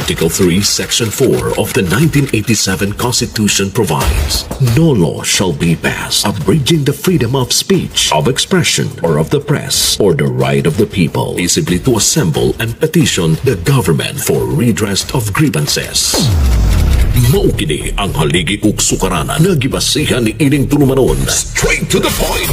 Article 3, Section 4 of the 1987 Constitution provides, "No law shall be passed abridging the freedom of speech, of expression, or of the press, or the right of the people peaceably to assemble and petition the government for redress of grievances." Mao kini ang haligi ug sukaranan nga gibasihan ni ining tulumanon. Straight to the point.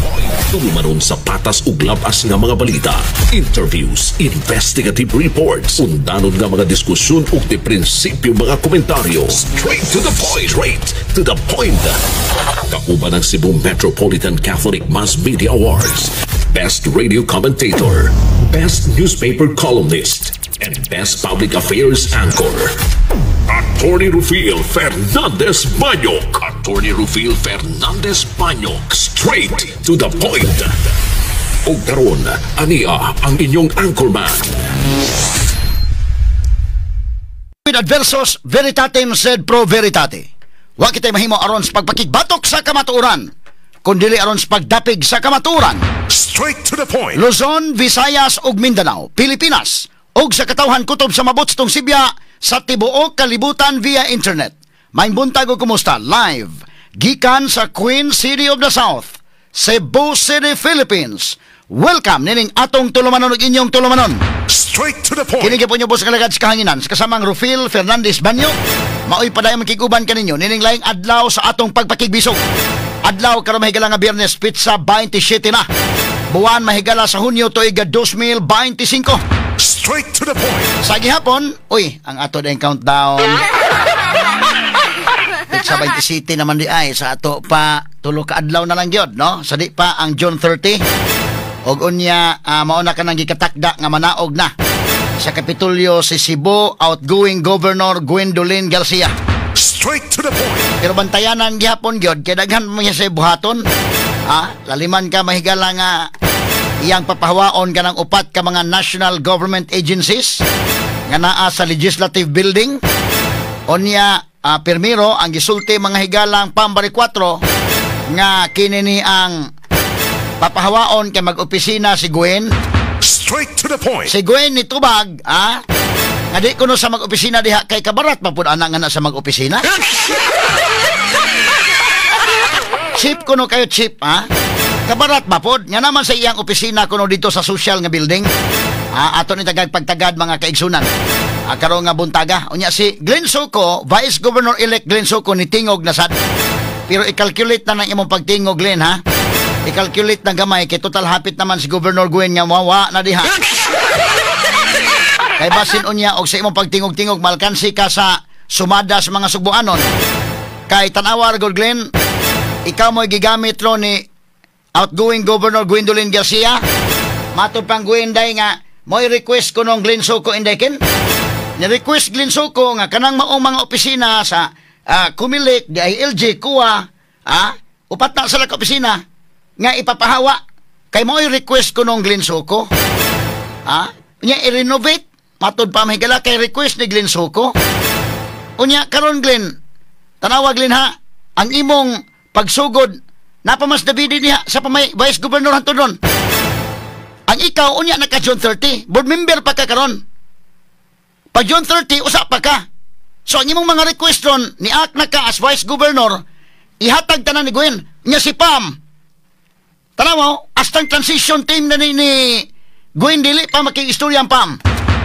Tulumanon sa patas ug labas nga mga balita, interviews, investigative reports, undanon nga mga diskusyon ug di prinsipyo mga komentaryo. Straight to the point. Straight to the point. Kauban ang Cebu Metropolitan Catholic Mass Media Awards, Best Radio Commentator, Best Newspaper Columnist, and Best Public Affairs Anchor. Attorney Rufil Fernandez Banyok. Attorney Rufil Fernandez Banyok. Straight to the point. Ug karon, ania ang inyong anchorman. With adversos veritatem sed pro veritate. Wa kitay mahimo aron sa pagpakigbatok sa kamatuoran, kun dili aron sa pagdapig sa kamatuoran. Straight to the point. Luzon, Visayas ug Mindanao, Pilipinas ug sa katawhan kutob sa mabot tong Sibya sa tibuok kalibutan via internet. Maayong buntag ug kumusta, live gikan sa Queen City of the South, Cebu City, Philippines. Welcome nining atong tulumanon ug inyong tulumanon. Straight to the point. Kini gyapon niyo sa kalagad sa kahanginan sa kasamang Rufil Fernandez Banyo. Maoy padayon makiguban kaninyo nining laing adlaw sa atong pagpakigbisog. Adlaw karon, mahigala nga Biyernes, petsa 27 na buwan, mahigala, sa Hunyo, tuig 2025. Straight to the point. Sa gihapon, uy, ang ato din countdown. Petsa 27 naman di ay sa ato pa tulo ka adlaw na lang gyud, no? Sa di pa ang June 30. Og unya mao na kanang gikatakda nga manaog na sa Kapitolyo si Cebu outgoing Governor Gwendolyn Garcia. Straight to the point. Pero bantayanan gihapon gyud kay daghan mo niya sa buhaton. Ah, laliman ka, mahigala, nga iyang papahawaon kanang upat ka mga national government agencies nga naa sa legislative building. Unya pirmiro ang gisulti, mga higalang Pam Baricuatro, nga kini ni ang papahawaon kay mag-opisina si Gwen. Straight to the point. Si Gwen ni tubag, nga di kuno sa mag-opisina diha kay kabarat pa pud ana nga na sa mag-opisina. Cheap kuno kayo, cheap, ha? Kabarat ba pod? Nga naman sa iyang opisina kuno dito sa social nga building. Ah, ato ni tagag pagtagad, mga kaigsunan. Ah, karon nga buntaga. Unya si Glenn Soco, Vice Governor-elect Glenn Soco, ni tingog na sad. Pero i-calculate na ng imong pagtingog, Glenn, ha? I-calculate na gamay kay total hapit naman si Governor Gwen nga mawa na diha. Kay basin unya og sa imong pagtingog-tingog malkansi ka sa sumada sa mga sugbuanon. Kay tan-awar gud, Glenn, ikaw mo gigamit ro ni outgoing Governor Gwendolyn Garcia. Matod pang Gwen day nga mo'y request ko nung Glenn Soco inday ken. Ni-request Glenn Soco nga kanang maong mga opisina sa Comelec, DILG, COA, upat na sila ka opisina nga ipapahawa. Kay mo'y request ko nung Glenn Soco. Ah, unya i-renovate matod pa, mahigala, kay request ni Glenn Soco. Unya karon, Glenn, tanawa, Glenn, ha, ang imong pagsugod napamas Davide niya sa pamay Vice Governor hantod ron. Ang ikaw unya naka June 30, board member pa ka karon. Pag June 30 usa pa ka. So ang imong mga request ron ni act na ka as Vice Governor, ihatag tanan ni Gwen. Nya si Pam. Tanaw, astang transition team na ni Gwen dili pa makiistorya ang Pam.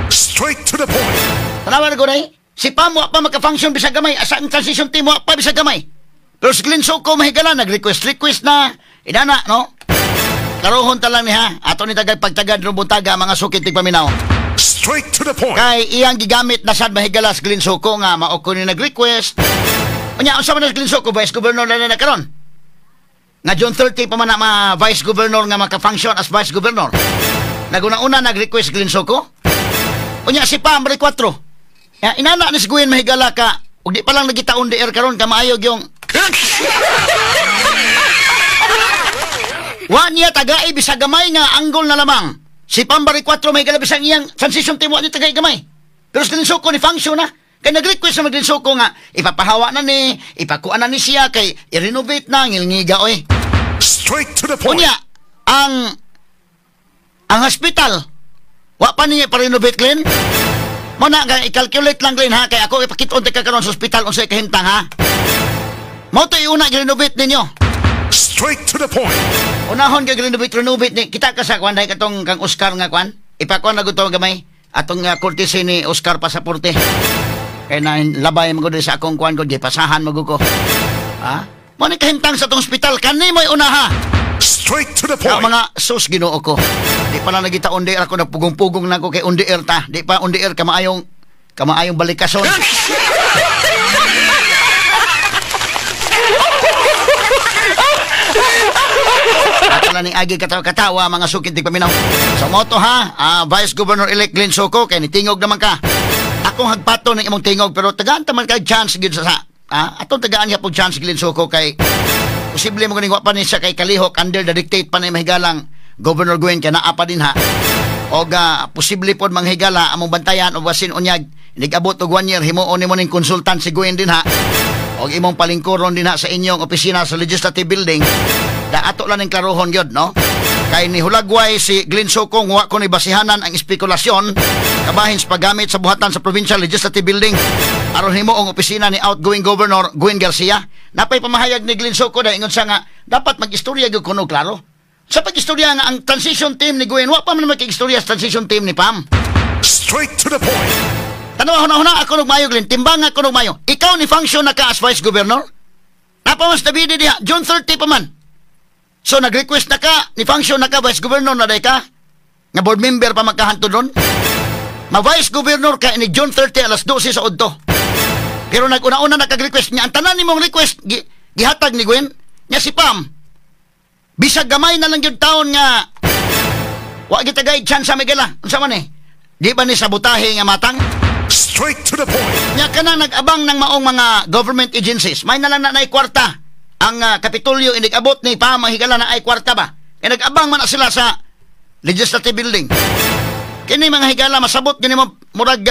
Straight to the point. Tanawa na ko day. Si Pam wa pa maka-function bisag gamay. Asa ang transition team wa pa bisag gamay. Pero si Glenn Soco, mahigala, nag-request request na. Inana, no? Karohon ta lang ni ha. Ato ni tagag pagtagad rong buntaga, mga sukit tigpaminaw. Straight to the point. Kay iyang gigamit na sad, mahigala, si Glenn Soco nga mao ko ni nag-request. Unya unsa man na si Glenn Soco, Vice Governor na na karon? Nga June 30 pa man na ma Vice Governor nga maka-function as Vice Governor. Naguna-una nag-request Glenn Soco. Unya si Pam 4. Ya, inana ni si Gwen, mahigala ka. Ug di pa lang nagitaon di air karon ka maayo yung wa niya tagai bisag gamay nga anggol na lamang. Si Pambari 4, may bisang iyang transition team wa niya tagay gamay. Pero sa Glenn Soco ni function na. Kay nag-request na Glenn Soco nga ipapahawa na ni, ipakuha na ni siya kay i-renovate na ngilngiga oy. Straight to the point. Unya ang hospital wa pa niya pa-renovate, Glenn. Mo na kay i-calculate lang, Glenn, ha, kay ako ipakit-on ka karon sa ospital unsay kahimtang, ha. Mo to iuna gi-renovate ninyo. Straight to the point. Unahon kay renovate renovate ni kita ka sa kwan dahil katong kang Oscar nga kwan. Ipakuan na gusto gamay atong courtesy ni Oscar Pasaporte. Kay na labay mo gud sa akong kwan ko, gipasahan mo ko. Ha? Mo ni kahimtang sa atong ospital kani mo'y unaha. Straight to the Ka point. mga sus, Ginoo ko. Di pa na nagita on the air ako, nagpugong-pugong na ko kay on the air ta. Di pa on the air kamaayong balikason. Ato na ning agi katawa-katawa, mga sukit di paminaw. Sa moto ha, Vice Governor-elect Glenn Soco, kay nitingog naman ka. Akong hagpato ng imong tingog, pero tagaan ta man kag chance gyud sa atong tagaan niya pog chance Glenn Soco kay posible mo ganing wa pa ni siya kay kalihok under the dictate pa ni mahigalang Governor Gwen kay naa pa din ha. Og posible pod manghigala among bantayan og basin unyag nigabot og 1 year himuon nimo ning consultant si Gwen din ha. Og imong palingkuron din ha sa inyong opisina sa Legislative Building. Da ato lang ning klarohon gyud, no? Kay ni hulagway si Glenn Soco wa ko ni basihanan ang espekulasyon kabahin sa paggamit sa buhatan sa Provincial Legislative Building aron himuong opisina ni outgoing Governor Gwen Garcia. Napay pamahayag ni Glenn Soco dahil ingon siya nga dapat mag-istorya gyud kuno klaro. Sa pag-istorya nga ang transition team ni Gwen, wa pa man makig-istorya sa transition team ni Pam. Straight to the point. Tanawa, huna-huna ako og mayo, Glenn, timbang ako og mayo. Ikaw ni function na ka as Vice Governor? Napa man sa Davide diha, June 30 pa man. So nag-request na ka, ni function na ka, Vice Governor na day ka? Nga board member pa magkahantod ron? Ma-Vice Governor ka ni June 30 alas 12 sa udto. Pero nag-una-una nakag-request niya. Ang tanan nimong request, gihatag ni Gwen, niya si Pam. Bisag gamay na lang yung taon nga wa kita guide chance sa Miguel. Unsa man eh? Di ba ni sabotahe nga matang? Straight to the point. Nya kana nag-abang ng maong mga government agencies. May na lang na naay kwarta. Ang Kapitolyo inigabot ni Pam ang higala na ay kwarta ba? Kaya nag-abang man na sila sa Legislative Building. Kini mga higala masabot gini mo murag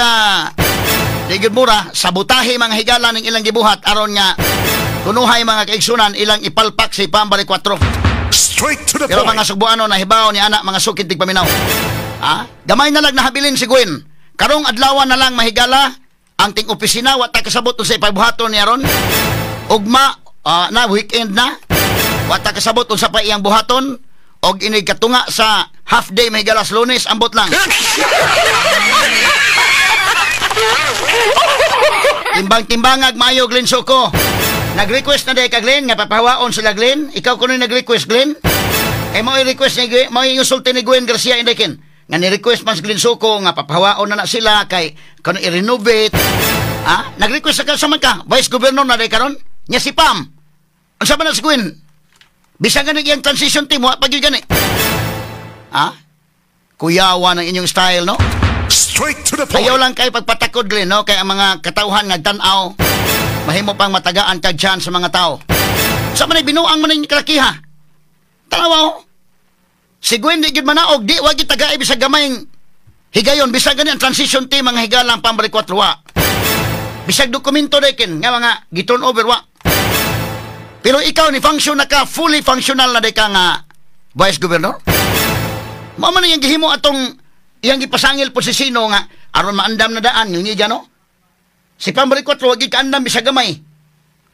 di gyud mura sabotahe mga higala ning ilang gibuhat aron nga kunuhay mga kaigsunan ilang ipalpak si Pam Baricuatro. Straight to the Pero point. mga sugbuano nahibaw ni anak mga sukit tigpaminaw. Ha? Gamay na lang nahabilin si Gwen. Karong adlawan na lang mahigala ang ting opisina wa ta kasabot unsa ipabuhaton ni aron. Ugma na weekend na. Wa ta kasabot unsa pa iyang buhaton og inig katunga sa half day mahigala sa Lunes, ambot lang. Timbang-timbangag maayo Glenn Soco. Nag-request na day ka Glenn nga papahawaon sila Glenn. Ikaw kuno nag-request Glenn. Kay mao i-request ni Gwen, mao insulti ni Gwen Garcia indekin. Nga ni-request man si Glenn Soco nga papahawaon na na sila kay kuno i-renovate. Ha? Nag-request ka sa man ka Vice Governor na day karon nya si Pam. Unsa man na si Gwen? Bisan gani iyang transition team wa pa gyud gani. Ha? Kuyawa ng inyong style, no? Straight to the point. Ayaw lang kay pagpatakod Glenn, no? Kay ang mga katawhan nga tan-aw mahimo pang matagaan kag chance sa mga tao. Sa man ay binuang man ang kalakiha. Tanawa oh. Si Gwen di gyud manaog, di wa gyud tagay bisag gamayng higayon bisag gani ang transition team mga higalang Pambari 4 wa. Bisag dokumento dekin nga mga gi-turn over wa. Pero ikaw ni function na ka, fully functional na day ka nga Vice Governor. Mao man iyang gihimo atong iyang gipasangil po si sino nga aron maandam na daan yung niya no. Si Pambari 4 wag kaandam bisag gamay.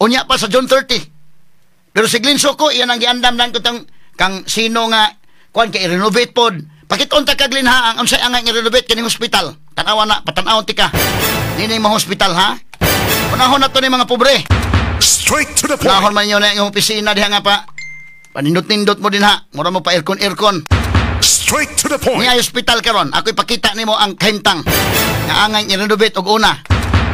Unya pa sa June 30. Pero si Glenn Soco iyan ang giandam lang kutang kang sino nga kuan kay i-renovate pod. Pakiton ta ka Glenn ha ang unsay angay i-renovate kining hospital. Tan-awa na, patan-awon ti ka. Nini mga hospital ha. Panahon na to ni mga pobre. Straight to the point. Panahon man inyo na yung opisina diha nga pa. Panindot-nindot mo din ha. Mura mo pa aircon-aircon. Straight to the point. Ni ay hospital karon. Ako ipakita nimo ang kahimtang nga angay i-renovate og una.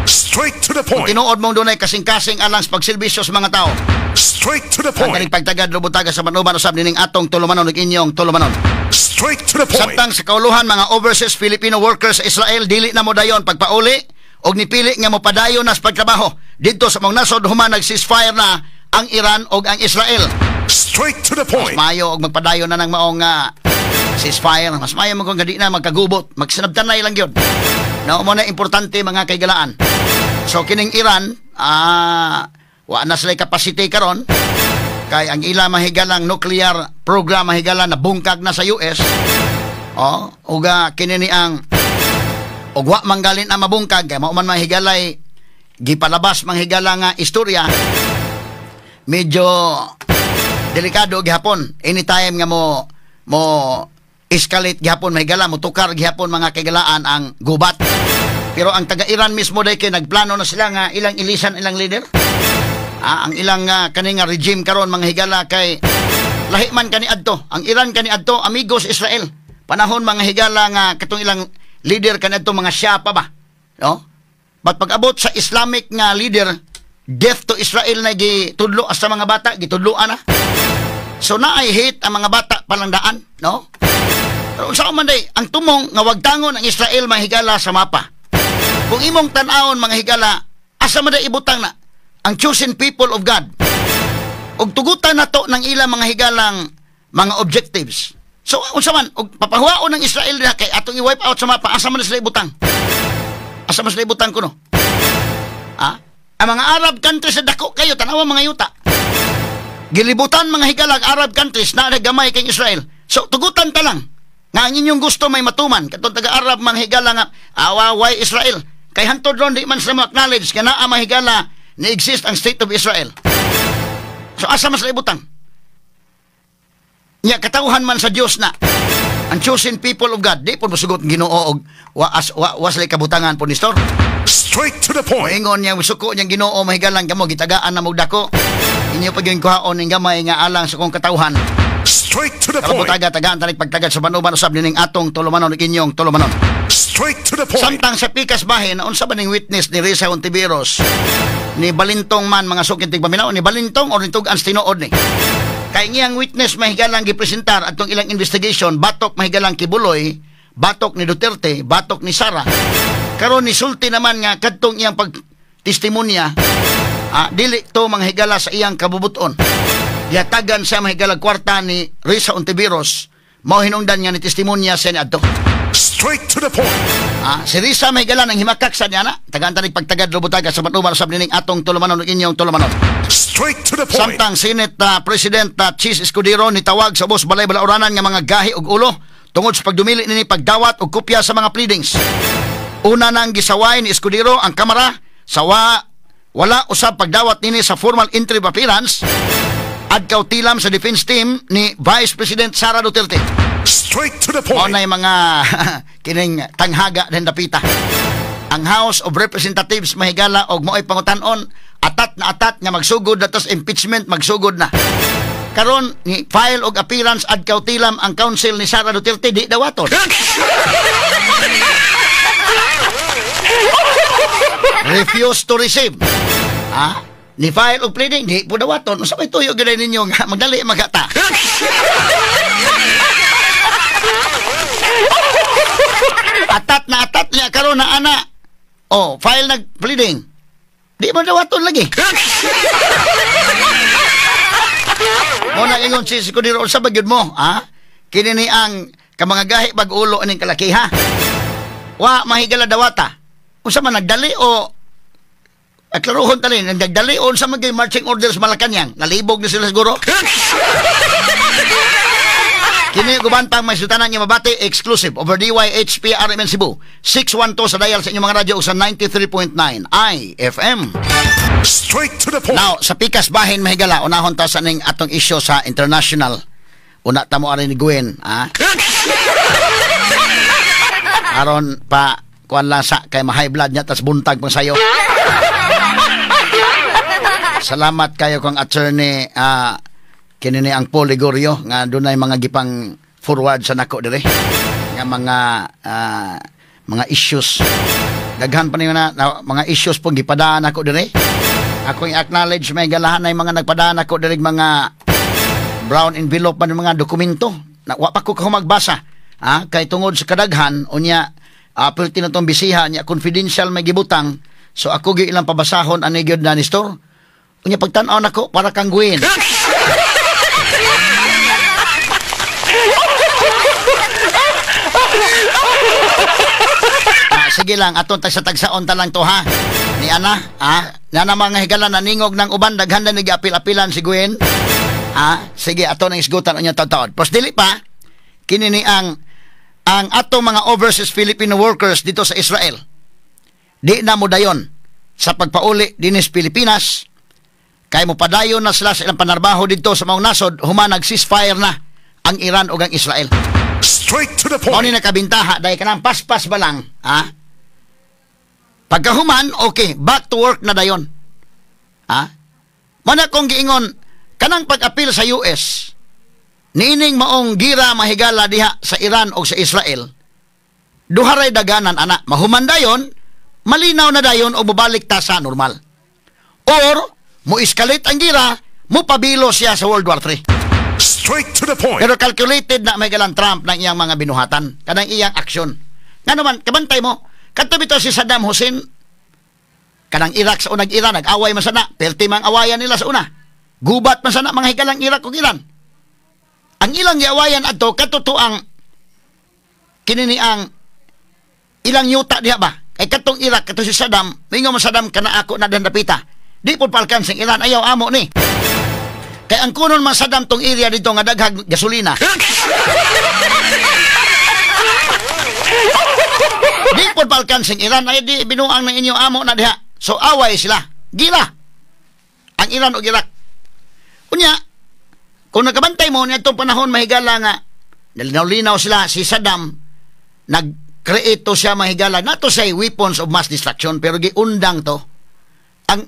Straight to the point. Tinuod mong dunay kasing-kasing alang sa pagserbisyo sa mga tao. Straight to the Ang point. kaning pagtagad lubutaga sa manuban usab nining atong tulumanon ug inyong tulumanon. Straight to the point. Samtang sa kauluhan mga overseas Filipino workers sa Israel dili na mo dayon pagpauli og nipili nga mopadayon na sa pagtrabaho didto sa mong nasod human nag-ceasefire na ang Iran ug ang Israel. Straight to the point. Mas maayo og magpadayon na ng maong ceasefire. Mas maayo man kung di na magkagubot, magsinabtanay lang gyud. No mo na importante mga kaigalaan. So kining Iran, wa na sila capacity karon kay ang ila mahigalang nuclear program mahigala na bungkag na sa US. Oh, uga kini ni ang Og wa manggalin ang mabungkag kay mao man, mga higalay, gipalabas, mga higala, nga istorya, medyo delikado gihapon anytime nga mo mo escalate gihapon, mahigala, mo tukar gihapon, mga kahigalaan, ang gubat. Pero ang taga-Iran mismo day kay nagplano na sila nga ilang ilisan ilang leader, ang ilang kani nga regime karon, mga higala, kay lahi man kani adto ang Iran. Kani adto amigos Israel panahon, mga higala, nga katong ilang leader kani adto mga siya pa ba, no? But pag abot sa Islamic nga leader, death to Israel na gitudlo sa mga bata, gitudloan na. So naay hate ang mga bata palangdaan, no? Pero unsa man day, ang tumong nga wagtangon ang Israel, mga higala, sa mapa. Kung imong tan-awon, mga higala, asa man day ibutang na ang chosen people of God? Ug tugutan nato ng ilang, mga higalang, mga objectives. So unsa man og papahuwaon ng Israel na kay atong i-wipe out sa mapa, asa man sila ibutang? Asa man sila ibutang kuno? Ah? Ang mga Arab countries sa dako kayo, tanawa mga yuta. Gilibutan, mga higalag, Arab countries na gamay kay Israel. So tugutan ta lang nga ang inyong gusto may matuman. Katong taga-Arab, mga higala, nga awaway Israel. Kay hantod ron di man sila mo-acknowledge nga naa, mga higala, ni exist ang state of Israel. So asa man sila ibutang? Nya katawhan man sa Dios na ang chosen people of God, di po mosugot ang Ginoo og wa, as, wa, wa sila kabutangan po ni Nestor. Straight to the point. Moingon niya, suko niyang Ginoo, mahigalang kamo gitagaan na dako. Inyo pag yung kuhaon ning gamay nga alang sa kong katawhan. Straight to the point. Kalabutaga, tagaan tanig pagtagad sa banuban usab nining atong tulumanon ug inyong tulumanon. Straight to the point. Samtang sa pikas bahin, unsa ba ning witness ni Risa Hontiveros? Ni Balintong man, mga suking tigpaminaw, ni Balintong or ni tug-an sa tinuod ni? Kay ngiyang witness, mahigalang, gipresentar atong ilang investigation batok, mahigalang, Quiboloy, batok ni Duterte, batok ni Sara. Karon ni sulti naman nga kadtong iyang pag testimonya, dili to, mga higala, sa iyang kabubuton. Gihatagan siya, mahigala, kwarta ni Risa Hontiveros, mao hinungdan nga ni testimonya siya ni adto. Straight to the point. Si Risa, may gala ng himakak sa niya na. Tagaan tanig pagtagad lubutaga sa matubang sa nining atong tulumanon ug inyong tulumanon. Straight to the point. Samtang Senate President Chiz Escudero nitawag sa ubos balay balauranan nga mga gahi og ulo tungod sa pagdumili nini pagdawat og kopya sa mga pleadings. Una nang gisaway ni Escudero ang kamara sa wala usab pagdawat nini sa formal entry of appearance ad kautilam sa defense team ni Vice President Sara Duterte. Straight to the Mao point. na yung mga kining tanghaga din dapita. Ang House of Representatives, mahigala, og mo'y pangutan-on, atat na atat nga magsugod na tas impeachment, magsugod na. Karon ni file og appearance ad kautilam ang counsel ni Sara Duterte, di dawaton. Refuse to receive. Ha? Ni file og pleading, di po dawaton. Unsa may tuyo gyud ninyo nga magdali magata? Atat na atat niya karon na ana. Oh, file nag pleading. Di mo dawaton lagi. Mo na ingon si Escudero, unsa ba gyud mo, ha? Kini ni ang kamanga gahi bag ulo aning kalaki, ha? Wa mahigala dawata. Unsa man nagdali o at klaruhon tali, nagdali o unsa man gyud marching orders Malacanang? Nalibog na sila siguro. Kini guban pang may sutanan nga mabati exclusive over DYHP RMN Cebu 612 sa dial sa inyong mga radyo o sa 93.9 IFM. Straight to the point. Now, sa pikas bahin, mahigala, unahon ta sa ning atong issue sa international. Una ta mo ari ni Gwen, ha? Aron pa kuan lang sa kay ma-high blood niya tas buntag pang sayo. Salamat kayo kang attorney kini ni ang Paul Ligorio nga dunay mga gipang forward sa nako dire nga mga issues. Daghan pa niyo na mga issues pong gipadaan ako dire. Ako i-acknowledge, may galahan ay mga nagpadaan ako dire mga brown envelope man mga dokumento na wa pa ko magbasa, ha, kay tungod sa kadaghan unya perti na tong bisiha nya, confidential may gibutang. So ako gyud ilang pabasahon ani gyud na ni store unya pagtan-aw nako para kang Gwen. Sige lang, aton tagsa tagsaon ta lang to, ha. Ni ana, ha? Nana mga higala naningog ng uban, daghan na nag-apil-apilan si Gwen. Ha? Sige, ato nang isgutan unya taod-taod. Pos dili pa kini ni ang Ang atong mga overseas Filipino workers dito sa Israel, di na mo dayon sa pagpauli dinis Pilipinas kay mo padayon na sila sa ilang panarbaho dito sa maong nasod human nag-ceasefire na ang Iran ug ang Israel. Straight to the Mao ni point. Nakabintaha dahil kanang paspas ba lang, ha? Pagkahuman, okay, back to work na dayon. Ha? Mao na kong giingon kanang pag-apil sa US niining maong gira, mahigala, diha sa Iran o sa Israel. Duha ray daganan ana, mahuman dayon, malinaw na dayon o mobalik ta sa normal. Or mo escalate ang gira, mo pabilo siya sa World War III. Straight to the point. Pero calculated na may galang Trump ng iyang mga binuhatan, kanang iyang aksyon. Nga naman, kabantay mo, kadto bitaw si Saddam Hussein, kanang Iraq sa unag Iran, nag-away man sana, perti mang awayan nila sa una. Gubat man sana mga higalang Iraq ug Iran. Ang ilang giawayan adto katotoang kini ni ang ilang yuta diha ba? Kay katong Iraq, kato si Saddam, mingon man Saddam, "Kana ako na dapita. Di po palkan sing Iran, ayaw, amo ni." Kay ang kunon man Saddam tong area dito nga daghag gasolina. Di po palkan sing Iran, ay di binuang ng inyo, amo na diha. So away sila. Gila. Ang Iran o Iraq. Unya, kung nagkabantay mo niadtong panahon, mahigala, nga nalinaw-linaw sila, si Saddam nag-create to siya, mahigala, nato siya weapons of mass destruction, pero giundang to ang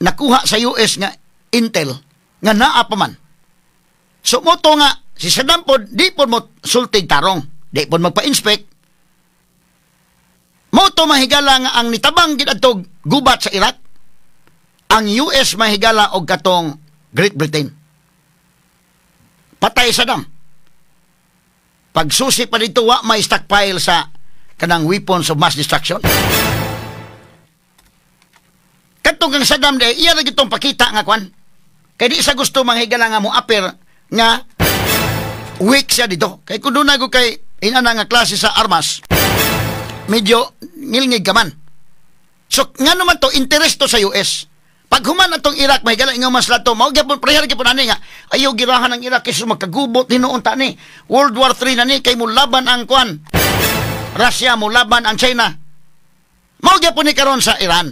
nakuha sa US nga intel nga naa pa man. So mo to nga si Saddam pod di pod mo sultig tarong, di pod magpa-inspect. Mo to, mahigala, nga ang nitabang gid adto gubat sa Iraq ang US, mahigala, og katong Great Britain. Patay Saddam. Pagsusi pa dito, wa may stockpile sa kanang weapons of mass destruction. Kadtong kang Saddam di iya ra gitong pakita nga kwan. Kay di sa gusto, manghigala, nga mo appear nga weak siya dito. Kay kung doon ko kay inana nga klase sa armas, medyo ngilngig ka man. So nga naman to interest to sa US. Pag human atong Iraq, may gala ingaw mas lato, mao gyapon prayer gyapon ani nga ayaw girahan ang Iraq kaysa magkagubot hinuon ta ni. World War III na ni kay mo laban ang kwan. Russia, mo laban ang China. Mao gyapon ni karon sa Iran.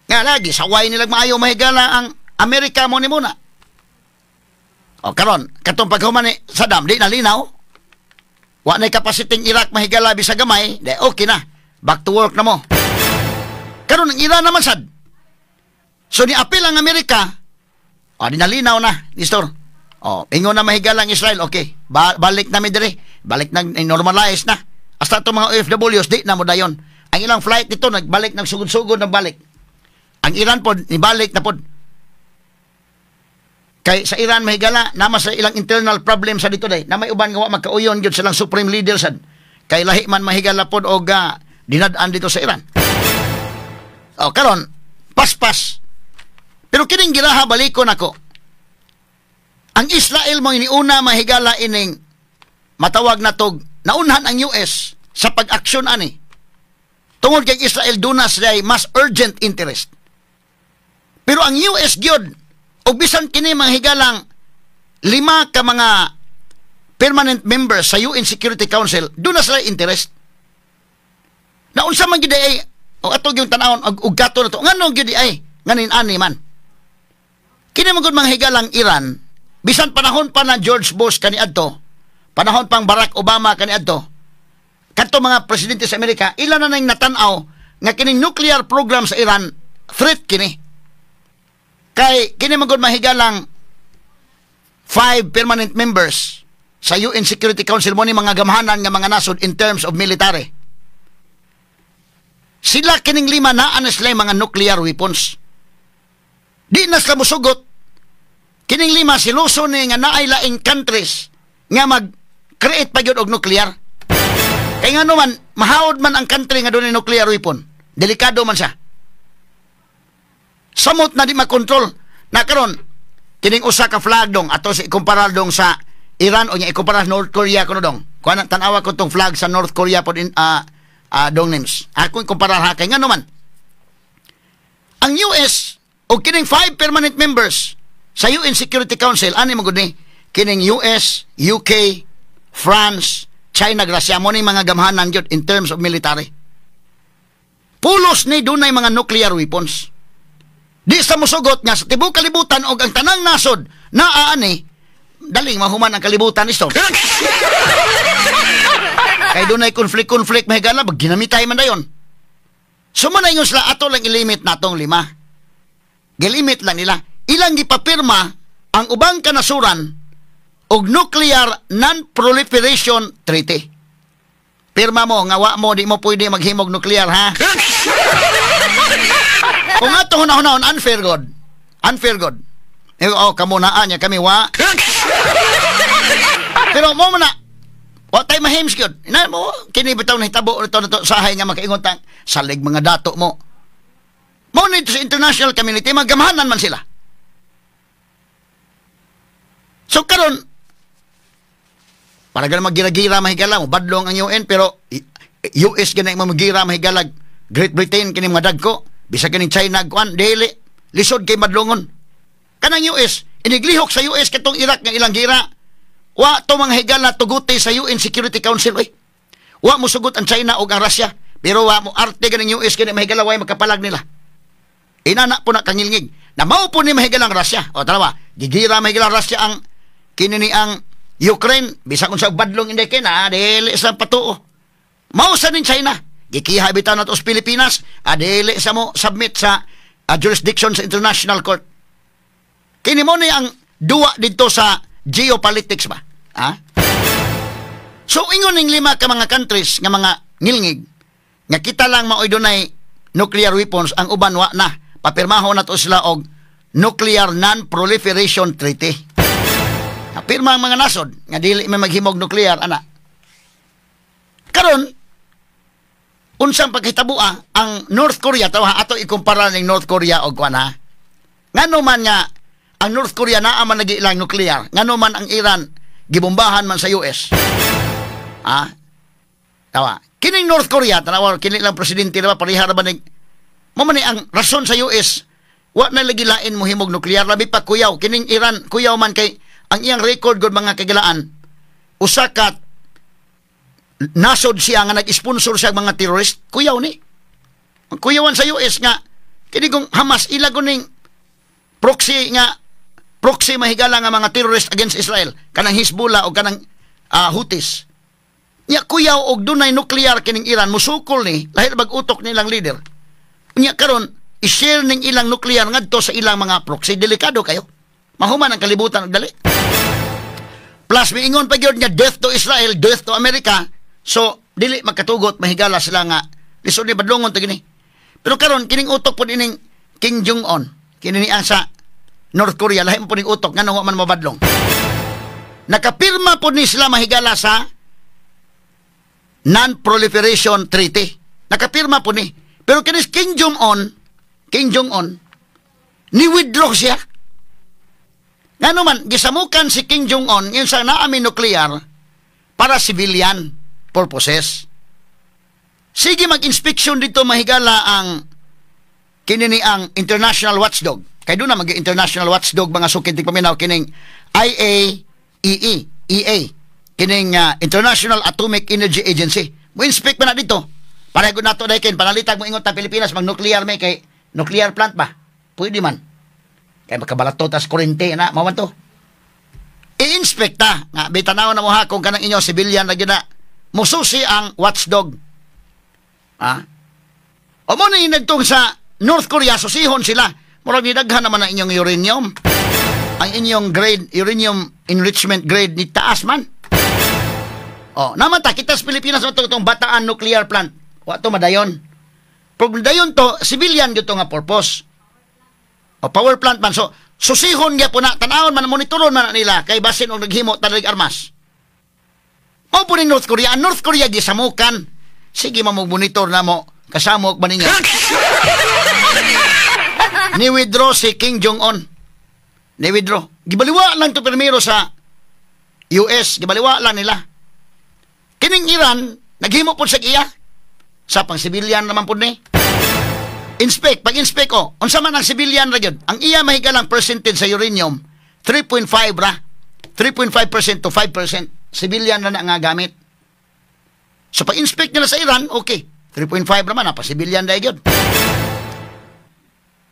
Nga lagi saway nila maayo, mahigala, ang Amerika mo ni muna. O karon, katong paghuman ni Saddam di na linaw. Wa na capacity Iraq, mahigala, bisag gamay, di okay na. Back to work na mo. Karon ang Iran naman sad. So ni apil ang Amerika, o di nalinaw na, Nestor. O, ingon na, mahigala, ang Israel, okay. Balik na mi diri. Balik na, normalize na. Hasta itong mga OFWs, di na mo dayon. Ang ilang flight dito, nagbalik, nagsugod-sugod, nagbalik. Ang Iran pod, nibalik na pod. Kay sa Iran, mahigala, nama sa ilang internal problem sa dito day. Na may uban nga wa magkauyon gyud silang supreme leader sad. Kay lahi man, mahigala, pod og dinad-an dito sa Iran. O karon, paspas. Pero kining giraha, balikon ako. Ang Israel mo iniuna, mahigala, ining matawag na tog naunhan ang US sa pag-aksyon ani. Tungod kay Israel duna sila mas urgent interest. Pero ang US gyud og bisan kini mga higalang lima ka mga permanent members sa UN Security Council, duna sila interest. Na unsa man gyud ay o ato gyud tan-awon og gato na to, ngano gyud ay nganin ani man. Kini man gud mga higalang Iran, bisan panahon pa na George Bush kaniadto, panahon pang Barack Obama kaniadto, kadto mga presidente sa Amerika, ilan na nang natan-aw nga kining nuclear program sa Iran, threat kini. Kay kini man gud mahigalang five permanent members sa UN Security Council mo ni mga gamhanan nga mga nasod in terms of military. Sila kining lima naa na sila mga nuclear weapons. Di na sila musugot. Kining lima siluso ni nga naay laing countries nga mag-create pa gyud og nuclear. Kay nga naman, mahawod man ang country nga dunay nuclear weapon. Delikado man siya. Samot na di makontrol. Na karon kining usa ka flag dong ato sa ikumpara dong sa Iran o nya ikumpara sa North Korea kuno dong. Kuan tan-awa ko tong flag sa North Korea pod in dong names. Ako ikumpara ha kay ngano man. Ang US o kining five permanent members sa UN Security Council ani man gud ni kining US, UK, France, China, Russia, mo ni mga gamhanan gyud in terms of military. Pulos ni dunay mga nuclear weapons. Di sa musugot nga sa tibuok kalibutan og ang tanang nasod naa ani, daling mahuman ang kalibutan isto. Kay dunay conflict-conflict, mahigala, pag ginamitay man dayon. So mo na ingon sila, ato lang ilimit natong lima. Gilimit lang nila. Ilang gipapirma ang ubang kanasuran og Nuclear Non-Proliferation Treaty. Pirma mo nga wa mo, di mo pwede maghimog nuclear, ha. Kung ato hunahunahon, unfair god. Unfair god. Eh, oh, kamo naa niya, kami wa. Pero mo na wa tay mahims gyud. Ina mo kini bitaw nahitabo ito na to sahay nga makaingon tang salig mga dato mo. Mo nito sa international community, maggamhanan man sila. So karon para ganun maggira-gira mahigala mo badlong ang UN, pero US ganay mo magira mahigala, Great Britain kini mga dagko, bisag kining China kuan, dili lisod kay madlongon. Kanang US iniglihok sa US katong Iraq nga ilang gira. Wa to mga higala tuguti sa UN Security Council, oy. Wa mo sugot ang China ug ang Russia, pero wa mo arte ganing US kini mahigala, way makapalag nila. Inana po na kangilngig. Na mao po ni mahigalang Russia. O tanawa, gigira mahigalang Russia ang kini ni ang Ukraine, bisag unsa badlong inday kay na dili sa patuo. Mao sa ning China. Gikiha bitaw nato sa Pilipinas, adili sa mo submit sa jurisdiction sa International Court. Kini mo ni ang duwa didto sa geopolitics ba? Ha? So ingon ning lima ka mga countries nga mga ngilngig nga kita lang maoy dunay nuclear weapons, ang uban wa na. Papirmahon nato sila og Nuclear Non-Proliferation Treaty. Napirma ang mga nasod nga dili may maghimog nuclear ana. Karon unsang paghitabua ang North Korea, tawa ato ikumpara ning North Korea og kuan, ha. Ngano man nga ang North Korea naa man lagi ilang nuclear, ngano man ang Iran gibombahan man sa US? Ah? Tawa. Kining North Korea, tanawa kini lang presidente na ba, pareha ra ba ning mo man ni ang rason sa US wa na lagi lain mo himog nuclear, labi pa kuyaw kining Iran, kuyaw man kay ang iyang record gud, mga kagilaan, usa ka nasod siya nga nag-sponsor siya mga terrorist, kuyaw ni. Ang kuyawan sa US nga kini kung Hamas ila ning proxy nga proxy mahigala nga mga terrorist against Israel, kanang Hezbollah o kanang Houthis. Nya kuyaw og dunay nuclear kining Iran, musukol ni lahi bag utok nilang leader. Nya karon i-share ning ilang nuclear ngadto sa ilang mga proxy, delikado kayo. Mahuman ang kalibutan og dali. Plus miingon pa gyud nga death to Israel, death to America. So dili magkatugot mahigala sila nga lisod ni badlongon to gini. Pero karon kining utok pod ining Kim Jong Un, kini ni ang sa North Korea, lahi mo po ning utok ngano wa man mabadlong. Nakapirma po ni sila mahigala sa Non-Proliferation Treaty. Nakapirma po ni. Pero kinis Kim Jong Un, ni withdraw siya. Ngano man, gisamukan si Kim Jong Un yung sa naami nuclear para civilian purposes. Sige mag-inspection dito mahigala ang kini ni ang International Watchdog. Kay doon na mag-International Watchdog, mga sukid paminaw, kining IAEE, EA, kining International Atomic Energy Agency. Mo inspect man na dito. Para gud nato dayken panalitag mo ingon ta Pilipinas mag nuclear may kay nuclear plant ba? Pwede man. Kay makabalato tas kuryente na mao man to. I-inspect ta nga bitanaw na mo ha kung kanang inyo civilian na gyud na. Mususi ang watchdog. Ha? O mo ni nagtong sa North Korea, susihon sila. Murag nidaghan naman ang inyong uranium. Ang inyong grade, uranium enrichment grade ni taas man. Oh, naman ta kita sa Pilipinas ato itong Bataan Nuclear Plant. Wa to madayon. Pag dayon to, civilian gyud to nga purpose. O power plant man. So, susihon gyapon na, tanawon man, monitoron man na nila kay basin og naghimo tanig armas. Mao po ning North Korea. Ang North Korea gisamukan. Sige mamog monitor na mo. Kasamok ba ninyo? Ni-withdraw si Kim Jong-un. Ni-withdraw. Gibaliwa lang to primero sa US. Gibaliwa lang nila. Kining Iran, naghimo po sa iya. Sa pang civilian naman po ni. Inspect, pag inspect ko, unsa man ang civilian ra gyud? Ang iya mahigalang percentage sa uranium, 3.5 ra. 3.5% to 5%. Civilian na na nga gamit. So pag-inspect nila sa Iran, okay. 3.5 naman, pa civilian dahil yun.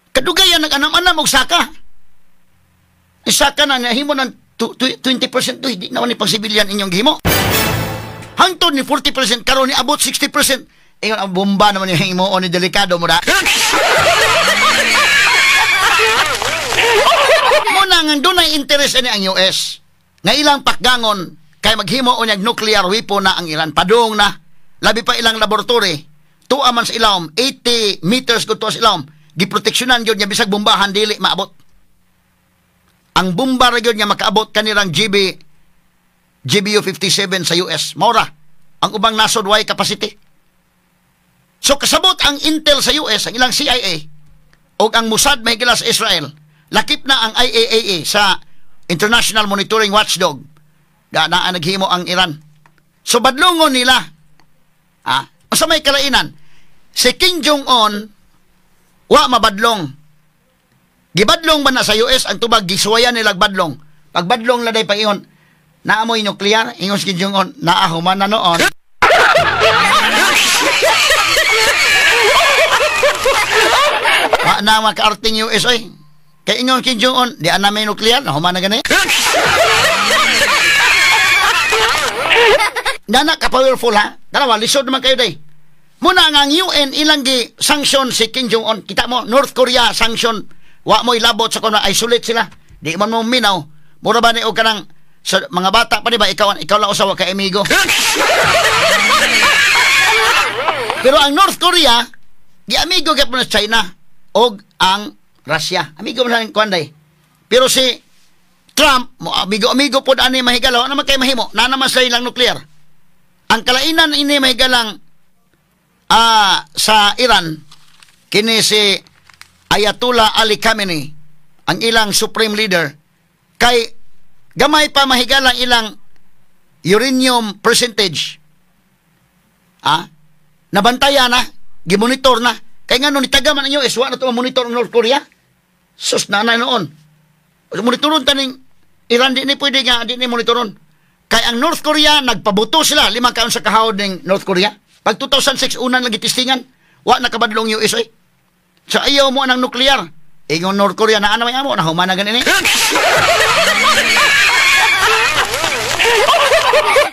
Kadugayan, nag-anam-anam og saka. Saka na, nahimo ng 20% to, hindi naman ni pang civilian inyong gihimo. Hangtod ni 40%, karon ni abot 60%. Ingon, ang bomba naman yung himo o ni delikado mo na. Muna nga doon ay interest ani ang US nga ilang pakgangon kay maghimo o niyag nuclear weapon na ang Iran. Padung na. Labi pa ilang laboratory. Tuwa man sa ilawom, 80 meters gud tuwa sa ilawom. Giproteksyonan gyud niya bisag bombahan dili maabot. Ang bomba ra gyud nga makaabot kanilang GBU 57 sa US. Maura ang ubang nasod way capacity. So kasabot ang Intel sa US, ang ilang CIA og ang Mossad mahigala sa Israel, lakip na ang IAEA sa International Monitoring Watchdog na naa naghimo ang Iran. So badlongon nila. Sa may kalainan, si Kim Jong-un wa mabadlong. Gibadlong man na sa US ang tubag, gisuwayan nila badlong. Pagbadlong la day pag-ingon, naamoy nuklear, ingon si Kim Jong-un, naahuman na noon. Wa na makaarting US oy. Kay ingon Kim Jong-un, di ana may nuklear, nahuman na gani. Nana ka powerful ha. Dalawa lisod naman kayo day. Muna nga ang UN ilang gi sanction si Kim Jong-un. Kita mo North Korea sanction, wa mo ilabot sa kuno, isolate sila. Di man mo minaw. Mura ba ni og kanang sa mga bata pa di ba ikaw lang usawa kay amigo. Pero ang North Korea gi amigo gyud sa China og ang Russia. Amigo man sa kuan day. Pero si Trump mo amigo-amigo pod ani mahigala, wa naman kay mahimo. Na naman sa ilang nuclear. Ang kalainan ini mahigalang sa Iran kini si Ayatollah Ali Khamenei, ang ilang supreme leader, kay gamay pa mahigalang ilang uranium percentage. Nabantayan na, gimonitor na. Kay ngano nitaga man ang US, wa na to monitor ang North Korea. Sus na noon. Monitoron taning Iran, di ni pwede nga di ni monitoron. Kay ang North Korea nagpabuto sila 5 kaon sa kahawod ning North Korea. Pag 2006 unan lagi testingan, wa nakabadlong US oy. So ayaw mo ang nuklear. Ingon North Korea na may amo na humana gani ni.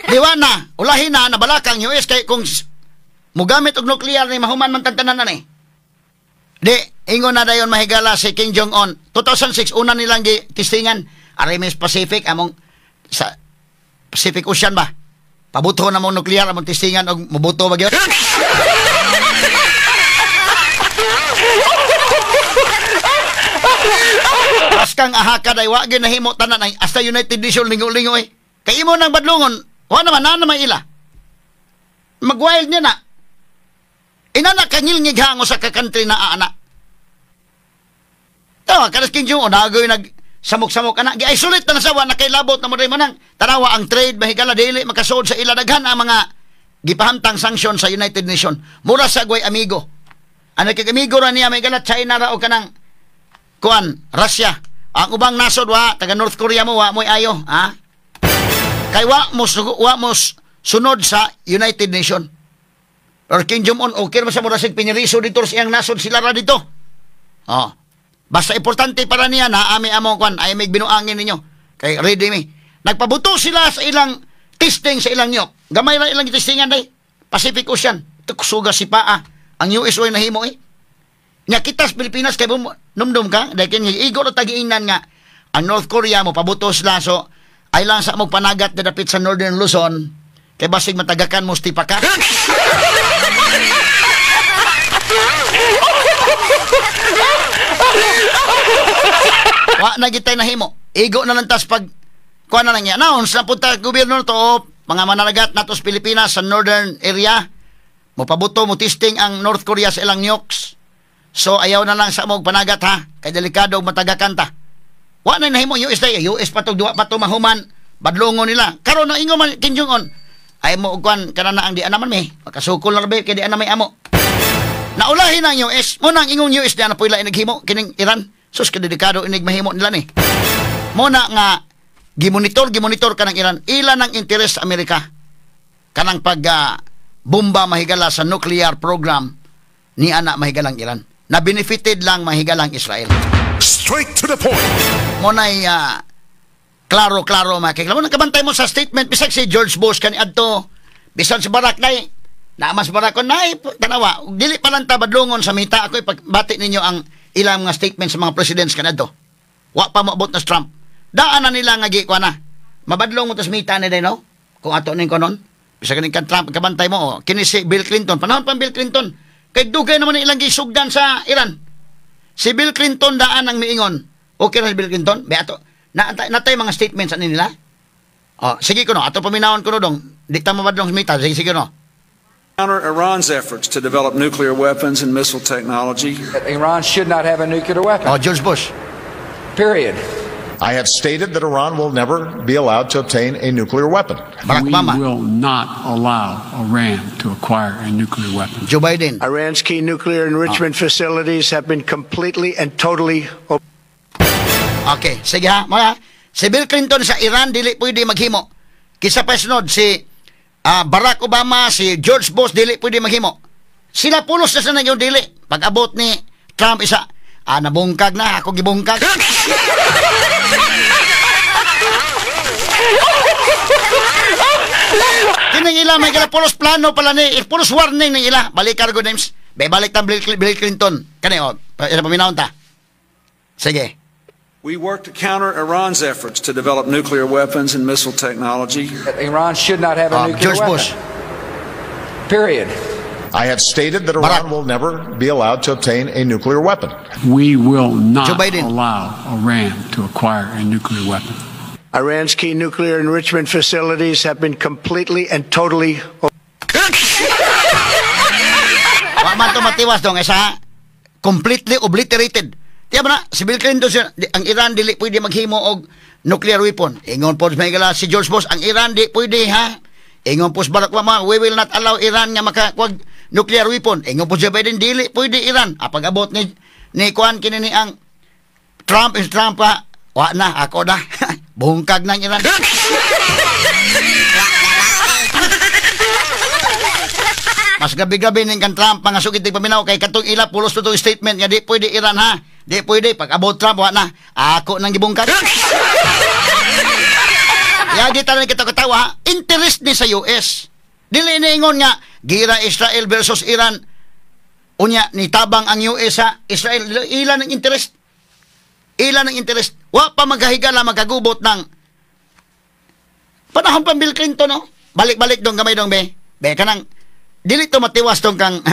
Diwa na, ulahin na nabalaka ang US kay kung mugamit og nuklear ni mahuman man tantanan na ni. Di ingon na dayon mahigala si Kim Jong Un. 2006 una nilang gi testingan Arimes Pacific among sa Pacific Ocean ba? Pabuto na mong nuklear among testingan og mubuto ba gyud? Askang ahaka day wa gyud nahimo tanan ay hasta United Nations lingo-lingo eh. Kay imo nang badlongon, wa naman na naman ila. Mag-wild niya na. Inana kangilngig hango sa ka-country na aana. Tawa kanas Kim Jong-un nagoy nag samok-samok ana gi-isolate na sawa na kay labot na mo day manang tanawa ang trade mahigala dili makasuod sa ila daghan ang mga gipahamtang sanction sa United Nation. Mura sa gway amigo. Ang nagkag-amigo ra niya mahigala China ra o kanang kuan Russia. Ang ubang nasod wa taga North Korea mo wa moy ayo ha. Kay wa mo sunod sa United Nation. Or Kim Jong-un okay ra sa mura sig piniriso dito sa iyang nasod sila ra dito. Oh. Basta importante para niya na ami among kwan ay may binuangin ninyo. Kay ready mi. Nagpabuto sila sa ilang testing sa ilang nyok. Gamay ra ilang testingan day. Pacific Ocean. Tuksuga si paa. Ang US way nahimo eh. Nya kita sa Pilipinas kay numdum ka dahil kini igo ra tagiingnan nga ang North Korea mo pabuto sila so ay lang sa mong panagat na dapit sa Northern Luzon kay basig matagakan mo stipa ka. Wa na gitay nahimo. Igo na lang tas pag kuan na lang niya. Announce na punta gobyerno to mga mananagat nato sa Pilipinas sa northern area. Mopabuto mo testing ang North Korea sa ilang nukes. So ayaw na lang sa mong panagat ha. Kay delikado matagakan ta. Wa na nahimo US day. US pa to duwa pa to mahuman. Badlongon nila. Karon na ingon man Kim Jong-un. Ay mo kuan kana na ang di naman mi. Makasukol na rabi kay di na may amo. Naulahin ang US. Muna ang ingong US di na pula inaghimo kining Iran. Sus kadelikado inig mahimo nila ni. Muna nga Gimonitor ka ng Iran. Ilan ang interes sa Amerika kanang pag bomba, mahigala, sa nuclear program ni ana, mahigalang Iran. Na benefited lang, mahigalang Israel. Straight to the point. Mo nay klaro-klaro, mga kailan. Mo kabantay mo sa statement bisag si George Bush kani adto, bisan si Barack nay na mas Barack kon nay tanawa dili pa lang ta badlongon sa mita. Ako ipagbati ninyo ang ilang mga statement sa mga presidents kanadto. Wa pa moabot na si Trump. Daan na nila nga gi na. Mabadlong mo tas mita ni no? Kung ato ning konon. Bisag kaning kan Trump, kabantay mo oh. Kini si Bill Clinton, panahon pa Bill Clinton. Kay dugay naman ang ilang gisugdan sa Iran. Si Bill Clinton daan ang miingon. Okay ra si Bill Clinton? Be ato na natay mga statements ani nila. Oh, sige kuno, ato paminawon kuno dong. Di ta mabadlong sa mita. Sige, sige no. Counter Iran's efforts to develop nuclear weapons and missile technology. That Iran should not have a nuclear weapon. Oh, George Bush. Period. I have stated that Iran will never be allowed to obtain a nuclear weapon. Barack We Obama. will not allow Iran to acquire a nuclear weapon. Joe Biden. Iran's key nuclear enrichment facilities have been completely and totally Okay, sige ha. Mga, si Bill Clinton sa Iran dili pwede maghimo. Kisa pa sunod si Barack Obama, si George Bush dili pwede maghimo. Sila pulos na sa yung dili. Pag abot ni Trump isa, nabungkag na, ako gibungkag. Kining ila may kala pulos plano pala ni, pulos warning ng ila. Balik cargo names. Be balik tang Bill Clinton. Kani oh, ila paminawon ta. Sige. We work to counter Iran's efforts to develop nuclear weapons and missile technology. That Iran should not have a nuclear George weapon. Bush. Period. I have stated that Barack. Iran will never be allowed to obtain a nuclear weapon. We will not Joe Biden. Allow Iran to acquire a nuclear weapon. Iran's key nuclear enrichment facilities have been completely and totally Wa man to matiwas dong isa completely obliterated. Tiya ba na si Bill Clinton siya, ang Iran dili pwede maghimo og nuclear weapon. Ingon po may gala si George Bush, ang Iran di pwede ha. Ingon po si Barack Obama, we will not allow Iran nga makakuag nuclear weapon. Ingon po si Biden, dili pwede Iran. Pag-abot ni kuan kini ni ang Trump is Trump ha. Wa na ako na. Bungkag ng Iran. Mas gabi-gabi ning kan Trump mga sugit paminaw kay katong ila pulos to statement nga di pwede Iran ha. Di pwede pag abot Trump wa na. Ako nang gibungkag. Yagi tanan kita katawa ha. Interest ni sa US. Dili niingon nga gira Israel versus Iran. Unya ni tabang ang US sa Israel. Ila ng interest. Ila ng interest. Wa pa maghahigala magkagubot ng panahon pa Bill Clinton no. Balik-balik dong gamay dong be. Be kanang dili to matiwas tong kang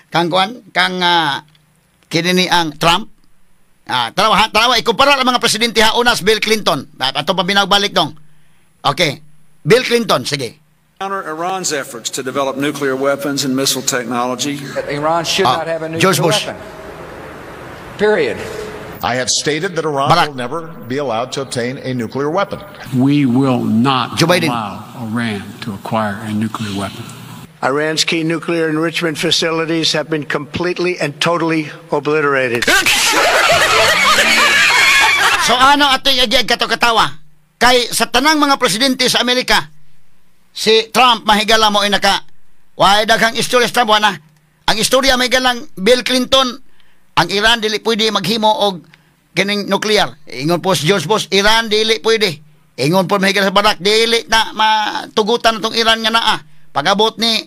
kang kuan kang kini ni ang Trump. Tarawa ha, tarawa ikumpara ang mga presidente ha. Unas Bill Clinton. Ato pa binagbalik dong. Okay. Bill Clinton, sige. Counter Iran's efforts to develop nuclear weapons and missile technology. That Iran should not have a nuclear George Bush. weapon. Period. I have stated that Iran Barack. Will never be allowed to obtain a nuclear weapon. We will not Joe Biden. Allow Iran to acquire a nuclear weapon. Iran's key nuclear enrichment facilities have been completely and totally obliterated. So ano ato yung kato katawa? Kay sa tanang mga presidente sa Amerika, si Trump mahigala mo ay naka why daghang istorya sa Trump wa na. Ang istorya mahigalang Bill Clinton, ang Iran dili pwede maghimo og kining nuclear. Ingon po si George Bush, Iran dili pwede. Ingon po mahigala sa Barack, dili na matugutan atong Iran nga naa. Pag-abot ni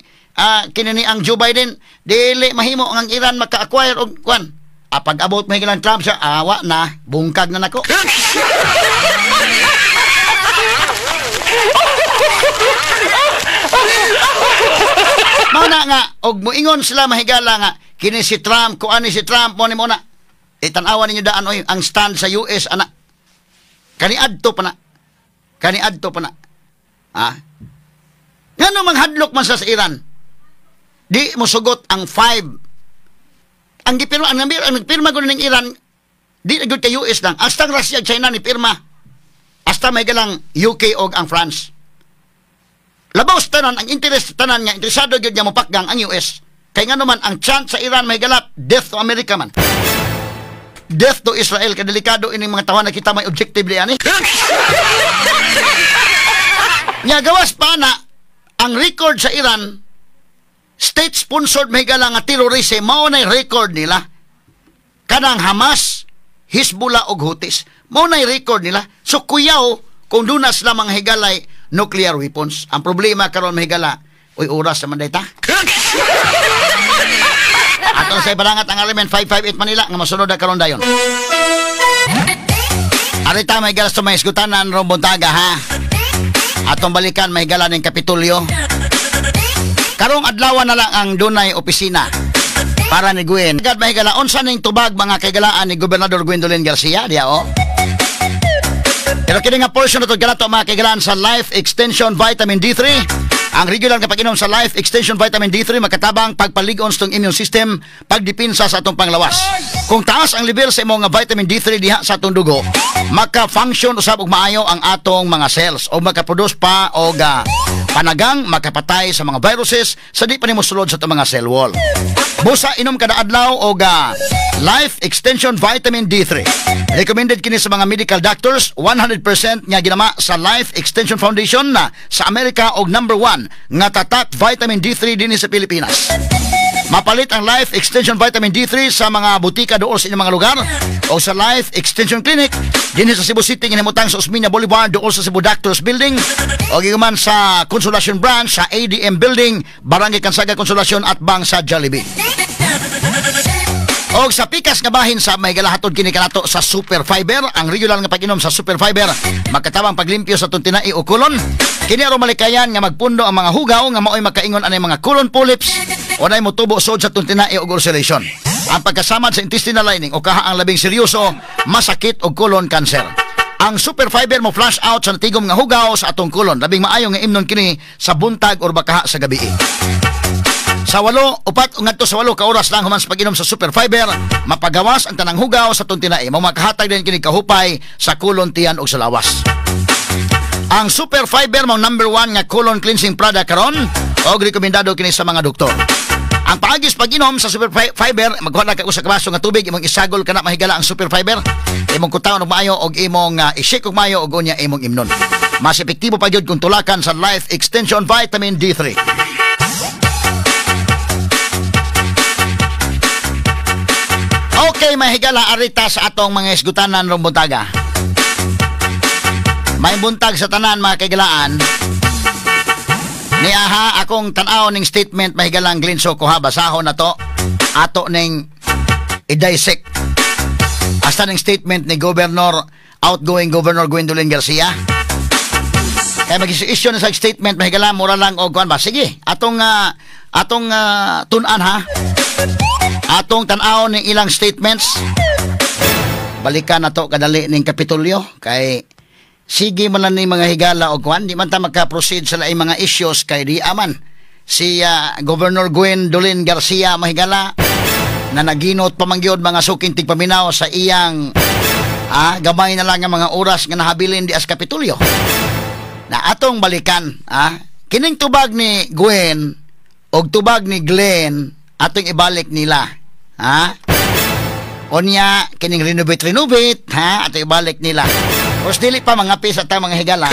kini ni ang Joe Biden, dili mahimo ang Iran maka-acquire og kwan. Pag-abot mahigalang Trump siya, awa na, bungkag na nako. Mao na nga og moingon sila mahigala nga kini si Trump, kuan ni si Trump mo ni mo na. Itan-awa ninyo daan oy ang stand sa US ana. Kaniadto pa na. Kaniadto pa na. Ha? Ngano manghadlok man sa Iran? Di mosugot ang five. Ang gipirma ang nagpirma gud ning Iran di na gyud kay US lang. Hasta ang Russia ug China ni pirma. Hasta may galang UK og ang France. Labaw sa tanan, ang interest sa tanan nga interesado gyud nga mopakgang ang US. Kay ngano man ang chance sa Iran may galap death to America man. Death to Israel. Kadelikado ining mga tawa na kita may objective di ani. Nya gawas pa na ang record sa Iran, state-sponsored mahigala nga terrorism, mao na record nila. Kanang Hamas, Hezbollah og Houthis, mao na record nila. So kuyaw kung doon na sila mga higalay nuclear weapons. Ang problema karon mahigala, uy, oras naman dayta. Ato sa ibalangat ang element 558 Manila nga masunod na karon dayon. Arita mahigala sa mga isgutanan rong buntaga ha. Atong balikan mahigala ning Kapitolyo. Karong adlaw na lang ang dunay opisina para ni Gwen. Agad mahigala unsa ning tubag mga kaigalaan ni Gobernador Gwendolyn Garcia diya o. Pero kini nga portion na to ganato mga kaigalaan sa Life Extension Vitamin D3. Ang regular nga pag-inom sa Life Extension Vitamin D3 makatabang pagpalig-on sa itong immune system, pagdipinsa sa atong panglawas. Kung taas ang level sa imong nga vitamin D3 diha sa atong dugo, maka-function usab og maayo ang atong mga cells o makaproduce pa og panagang makapatay sa mga viruses sa di pa nimo sulod sa atong mga cell wall. Busa inom kada adlaw og Life Extension Vitamin D3. Recommended kini sa mga medical doctors, 100% nga ginama sa Life Extension Foundation na sa Amerika og number 1 nga tatak vitamin D3 dinhi sa Pilipinas. Mapalit ang Life Extension Vitamin D3 sa mga butika dool sa inyong mga lugar o sa Life Extension Clinic dinhi sa Cebu City, hinimutang sa Osmeña Boulevard dool sa Cebu Doctors Building, o giguman sa Consolacion Branch sa ADM Building, Barangay Cansaga, Consolacion at bang sa Jollibee. Og sa pikas nga bahin sa may galahatod kini kanato sa Super Fiber. Ang regular nga pag-inom sa Super Fiber makatabang paglimpyo sa atong tinai o kolon. Kini aron malikayan nga magpundo ang mga hugaw nga maoy makaingon anay mga colon polyps o nay motubo sod sa atong tinai og ulceration. Ang pagkasamad sa intestinal lining o kaha ang labing seryoso, masakit og colon cancer. Ang Super Fiber mo flush out sa natigom nga hugaw sa atong kolon. Labing maayo nga imnon kini sa buntag or bakaha sa gabi. Sa 8, 4 ngadto sa 8 ka oras lang human sa pag-inom sa Super Fiber, mapagawas ang tanang hugaw sa atong tinai. Mao makahatag din kini kahupay sa kolon, tiyan ug sa lawas. Ang Super Fiber mao number 1 nga colon cleansing product karon og rekomendado kini sa mga doktor. Ang paagis pag-inom sa Super Fiber, magkuha na ka usa ka baso nga tubig, imong isagol kana mahigala ang Super Fiber, imong kutaon og maayo og imong i-shake og maayo og unya imong imnon. Mas epektibo pa gyud kung tulakan sa Life Extension Vitamin D3. Okay, mahigala arita sa atong mga isgutanan rong buntaga. May buntag sa tanan mga kaigalaan. Ni aha akong tan-aw ning statement mahigalang Glenn Soco ha, basahon na to. Ato ning i-dissect. Hasta ning statement ni Governor, outgoing Governor Gwendolyn Garcia. Kaya mag-issue na sa statement mahigala, mura lang og kuan ba. Sige, atong tun-an ha. Atong tan-aw ning ilang statements. Balikan na to kadali ning Kapitolyo kay sige man lang ni mga higala og kuan, di man ta maka-proceed sa laing mga issues kay di aman si Governor Gwendolyn Garcia mahigala na naginot pa man gyud mga suking tigpaminaw sa iyang gamay na lang nga mga oras nga nahabilin di as Kapitolyo. Na atong balikan kining tubag ni Gwen og tubag ni Glenn atong ibalik nila ha. Onya kining renovate ha, atong ibalik nila. Os dili pa mga pisa ta mga higala.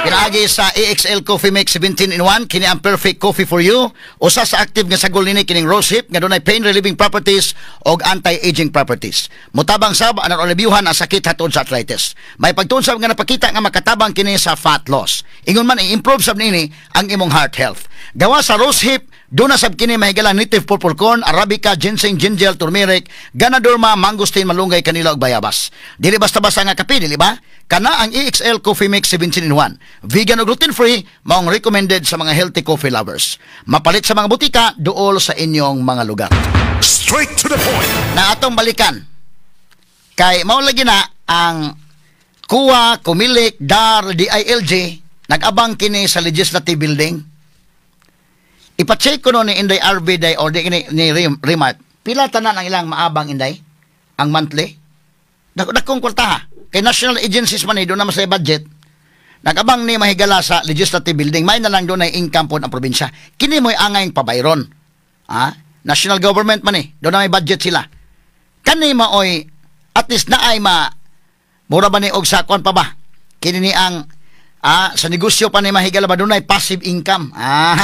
Pinaagi sa AXL Coffee Mix 17-in-1, kini ang perfect coffee for you. Usa sa active nga sagol nini kining rose hip nga dunay pain relieving properties og anti-aging properties. Mutabang sab anan olibyuhan ang sakit hatod sa arthritis. May pagtuon sab nga napakita nga makatabang kini sa fat loss. Ingon man i-improve sab nini ang imong heart health. Gawa sa rose hip, doon na sab kini mahigala native purple corn, arabica, ginseng, ginger, turmeric, ganoderma, mangosteen, malunggay, kanila ug bayabas. Dili basta-basta nga kape, dili ba? Kana ang EXL Coffee Mix 17-in-1. Vegan o gluten-free, maong recommended sa mga healthy coffee lovers. Mapalit sa mga butika, duol sa inyong mga lugar. Straight to the point. Na atong balikan. Kay mao lagi na ang KUA, Kumilik, DAR, DILG, nag-abang kini sa Legislative Building. Ipacheck ko no ni Inday RV day or di, ni Remark. Pila tanan ang ilang maabang Inday? Ang monthly? Dakong kwarta ha. Kay national agencies man doon naman sa budget. Nag-abang ni mahigala sa Legislative Building. May na lang doon ay income po ng probinsya. Kini mo'y angayng pabayron. Ha? National government man eh. Doon na may budget sila. Kani maoy at least na ay ma mura ba ni og sakuan pa ba? Kini ni ang sa negosyo pa ni mahigala ba dunay passive income. Ah.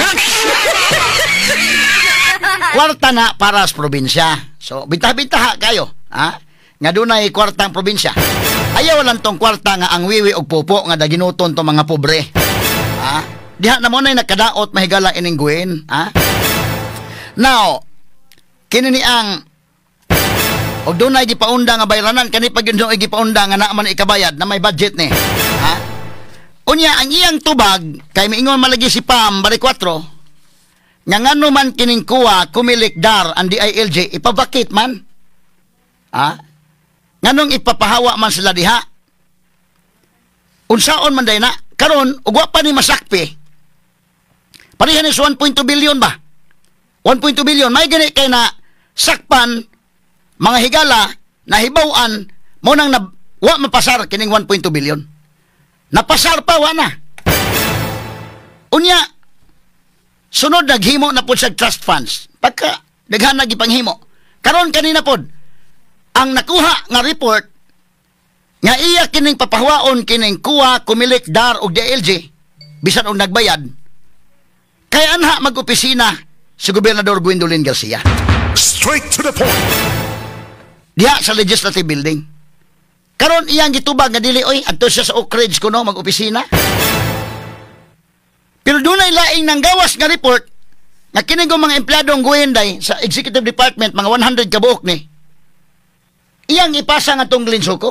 Kwarta na para sa probinsya. So bintah-bintaha kayo, ha? Nga dunay kwarta ang probinsya. Ayaw lang tong kwarta nga ang wiwi og pupo nga daginuton tong mga pobre. Ha? Diha na mo nay nakadaot mahigala ining Gwen, ha? Now, kini ni ang og dunay gipaunda nga bayranan kani pag yun gipaunda nga naa man ikabayad na may budget ni. Ha? Unya ang iyang tubag kay miingon malagi si Pam Baricuatro nga ngano man kining kuwa Comelec DAR ang DILG ipabakit man. Ha? Nganong ipapahawa man sila diha? Unsaon man day na karon ug wa pa ni masakpi. Pareha ni 1.2 billion ba? 1.2 billion may gani kay na sakpan mga higala nahibaw-an mo nang na, wa mapasar kining 1.2 billion. Napasar pa wa na. Unya sunod naghimo na pod sa trust funds. Pagka daghan na gipanghimo. Karon kanina pod ang nakuha nga report nga iya kining papahuwaon kining kuwa Comelec DAR og DILG bisan og nagbayad kay anha mag-opisina si Gobernador Gwendolyn Garcia. Straight to the point. Diha sa legislative building. Karon iyang gitubag nga dili oy adto siya sa Oak Ridge kuno mag-opisina. Pero dunay laing nanggawas nga report nga kining mga empleyadong Gwenday sa executive department mga 100 ka buok ni iyang ipasa nga tong Glenn Soco.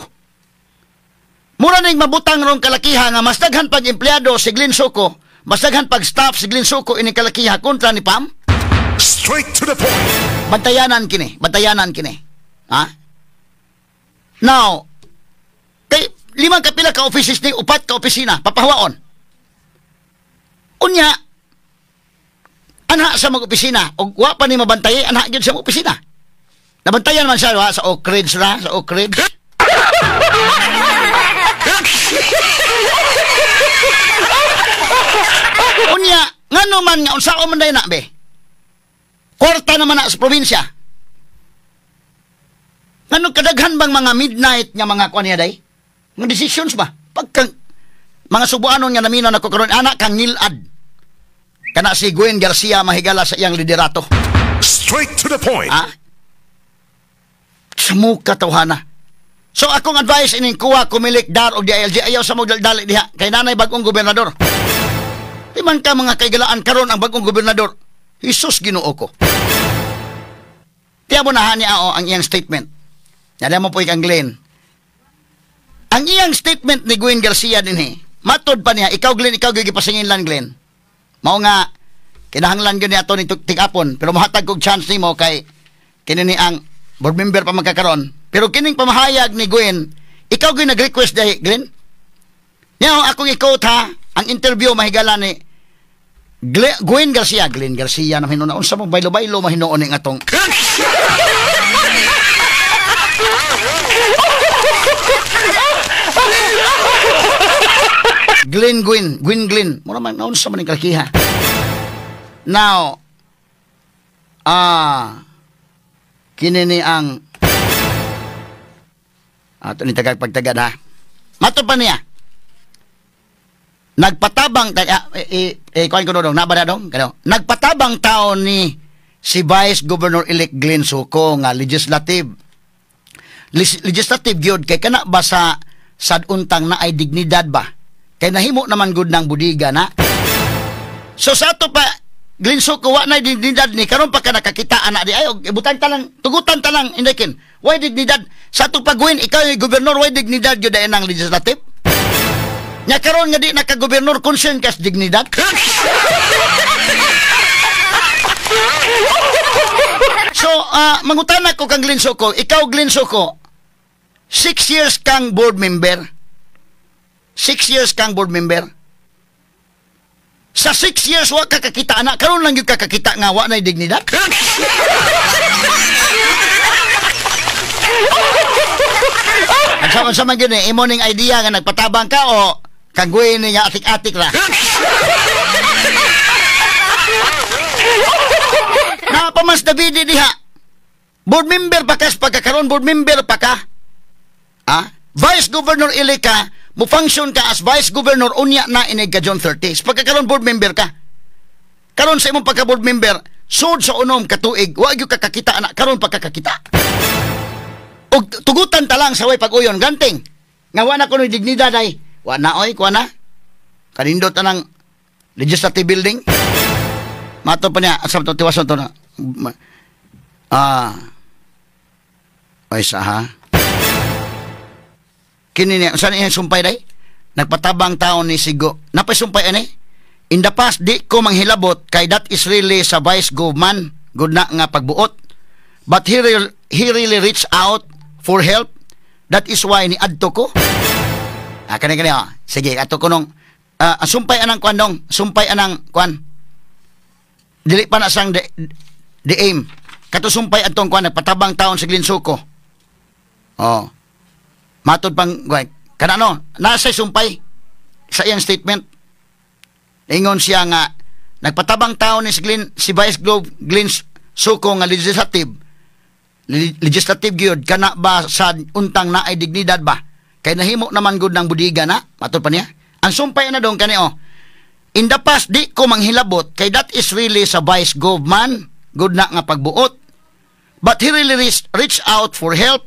Mura ning mabutang rong kalakiha nga mas daghan pag empleyado si Glenn Soco, mas daghan pag staff si Glenn Soco ini kalakiha kontra ni Pam. Straight to the point. Bantayanan kini, bantayanan kini. Ha? Now, kay 5 kapila ka offices ni 4 ka opisina papahawaon. Unya anha sa mag-opisina og wa pa ni mabantay anha gyud sa opisina. Nabantayan man siya wa, sa Oak Ridge ra, sa Oak Ridge. Unya ngano man nga unsaon man day na be? Kwarta naman na sa probinsya. Ngano kadaghan bang mga midnight nga mga kuan niya day? Mga decisions ba? Pagka mga subuanon nga naminaw na ko karon anak kang nilad. Kana si Gwen Garcia mahigala sa iyang liderato. Straight to the point. Ha? Samuka tawhana. So akong advice ining kuwa Comelec DAR og DILG ayaw sa magdaldali diha kay nanay bagong gobernador. Di man ka mga kaigalaan karon ang bagong gobernador. Hesus Ginoo ko. Tiya mo na hani ao ang iyang statement. Nala mo po ikang Glenn. Ang iyang statement ni Gwen Garcia dinhi, matod pa niya, ikaw Glenn, ikaw gipasingin lang Glenn. Mao nga kinahanglan gyud ni ato ni tigapon, pero mohatag kog chance nimo kay kini ni ang board member pa magkakaron. Pero kining pamahayag ni Gwen, ikaw gyud nag-request dahi Glenn. Niya akong i-quote ha, ang interview mahigala ni Gwen Garcia, Glenn Garcia na hinuon unsa mo baylo-baylo mahinuon ning atong Glenn Gwen, Gwen Glenn, mura man naunsa man ning kalakiha. Now, kini ni ang ato ni tagag pagtagad ha. Mato pa niya. Nagpatabang kuan ko dong, nabada dong, kano. Nagpatabang taon ni si Vice Governor-elect Glenn Soco nga legislative. Legislative gyud kay kana ba sa saduntang na ay dignidad ba? Kay nahimo naman gud ng budiga na. So sa ato pa Glenn Soco wa na dignidad ni karon pa ka nakakita ana di ay ibutan ta lang tugutan ta lang indikin. Why dignidad? Sa ato pa Gwen, ikaw yung gobernador, why dignidad gyud ay nang legislative? Nya karon nga di naka-gobernador concern kas dignidad? So, mangutana ko kang Glenn Soco, ikaw Glenn Soco, 6 years kang board member. 6 years kang board member. Sa 6 years wa ka kakita ana, karon lang gyud ka kakita nga wa nay dignidad. Ang sa man gyud ni imo ning idea nga nagpatabang ka o kang Gwen nga atik-atik ra. Wa pa mas Davide diha. Board member pa ka, pagkakaroon board member pa ka. Ah? Vice Governor ili ka, mo function ka as Vice Governor unya na inig ka June 30. Pagkakaroon board member ka. Karon sa imong pagka board member, sud sa unom katuig, wa gyud ka kakita ana, karon pa kakakita. Og tugutan ta lang sa way pag-uyon, ganting. Nga wa na kuno dignidad ay. Wa na oy, kuha na. Kanindot anang legislative building. Mato pa niya, asam to tiwason to na. Ay sa ha. Kini niya, saan niya sumpay day? Nagpatabang taon ni Sigo. Napay sumpay ani? In the past, di ko manghilabot kay that is really sa vice govman. Good na nga pagbuot. But he really reached out for help. That is why ni adto ko. Ah, kani kani ah. Sige, ato ko nung sumpay anang kwan dong, sumpay anang kwan. Dili pa na sang the aim. Kato sumpay atong kwan nagpatabang taon sa Glenn Soco. Oh. Matod pang kana no, nasa sumpay sa iyang statement. Ingon siya nga nagpatabang taon ni si Glenn, si Vice Glenn Soco nga legislative. Legislative gyud kana ba sa untang naay dignidad ba? Kay nahimo naman gud ng budiga na, matod pa niya. Ang sumpay na dong kani oh. In the past di ko manghilabot kay that is really sa Vice Govman good na nga pagbuot. But he really reach out for help.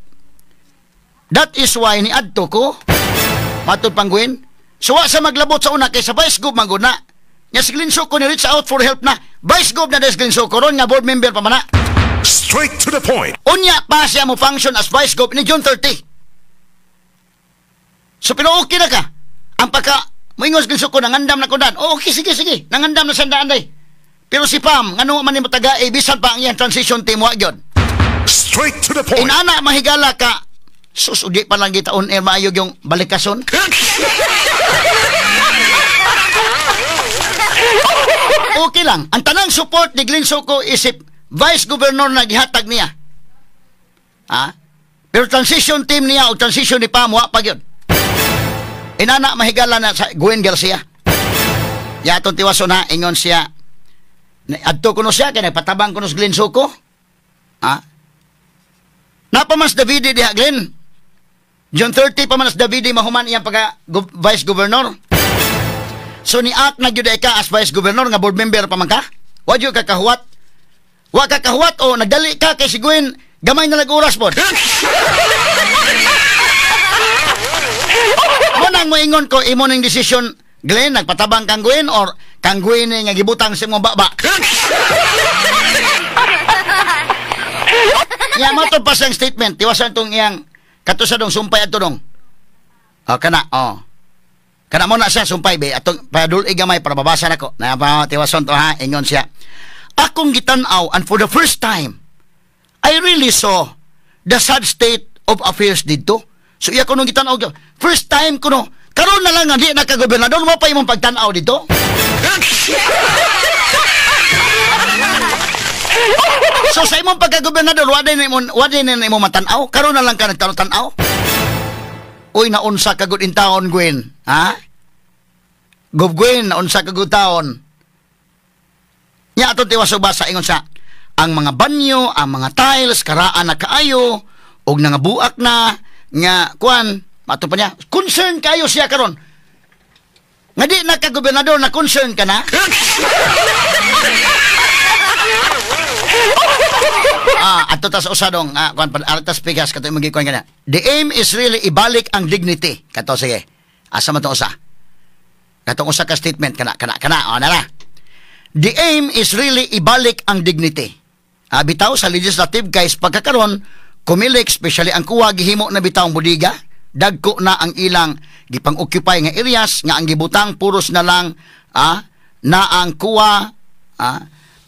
That is why ni adto ko. Matod pangguin. So wa sa maglabot sa una kay sa Vice Gov man gud na. Nya si Glenn Soco ni reach out for help na. Vice Gov na des Glenn Soco ron nga board member pa man na. Straight to the point. Unya pa siya mo function as Vice Gov ni June 30. So pero okay na ka. Ang pagka moingon si Glenn Soco nangandam na ko dan. Oh, okay, sige sige. Nangandam na sandaan day. Pero si Pam ngano man ni mataga eh, bisan pa ang iyang transition team wa gyud. Straight to the point. Inana mahigala ka. Sus, udi pa lang kita on air maayog yung balikason. Okay lang. Ang tanang support ni Glenn Soco isip Vice Governor na gihatag niya. Ha? Pero transition team niya o transition ni Pam, wa pa gyud. Inana mahigala na sa Gwen Garcia. Yaton tiwason ha, ingon siya. Adto kuno siya kay nagpatabang kuno si Glenn Soco. Ha? Napamas Davide diha Glenn. June 30 pa man as Davide mahuman iyang pagka Vice Governor. So ni act na gyud ka as Vice Governor nga board member pa man ka? Wa gyud ka kahuwat. Wa ka kahuwat o nagdali ka kay si Gwen gamay na nag-oras pod. Mo nang moingon ko imo ning desisyon Glenn, nagpatabang kang Gwen or kang Gwen nga gibutang sa imong baba. Ya matod pa siyang statement tiwasan tong iyang kato sa dong sumpay ato dong. Oh, kana oh. Kana mo na siya sumpay be atong padul gamay para babasa nako. Na pa tiwason to ha ingon siya. Akong gitan-aw and for the first time I really saw the sad state of affairs didto. So iya ko nung gitan-aw first time ko no karon na lang nga di na ka gobernador mo pa imong pagtan-aw didto. So sa imong pagka-gobernador wa din imo matan-aw karon na lang ka nagtan-aw. Uy naunsa ka gud in taon Gwen, ha? Gov Gwen naunsa ka gud taon. Nya ato tiwasog basa ingon sa ang mga banyo, ang mga tiles karaan na kaayo og nangabuak na nga kuan mato pa niya concern kayo siya karon. Nga di na ka gobernador na concern ka na. Ato ta sa usa dong kuan pa altas pigas kato imong gikuan kana. The aim is really ibalik ang dignity. Kato sige. Asa man to usa? Katong usa ka statement kana kana kana o nara. The aim is really ibalik ang dignity. Bitaw sa legislative guys pagkakaron kumilik especially ang kuwa gihimo na bitaw ang budiga, dagko na ang ilang gipang-occupy nga areas nga ang gibutang puros na lang na ang kuwa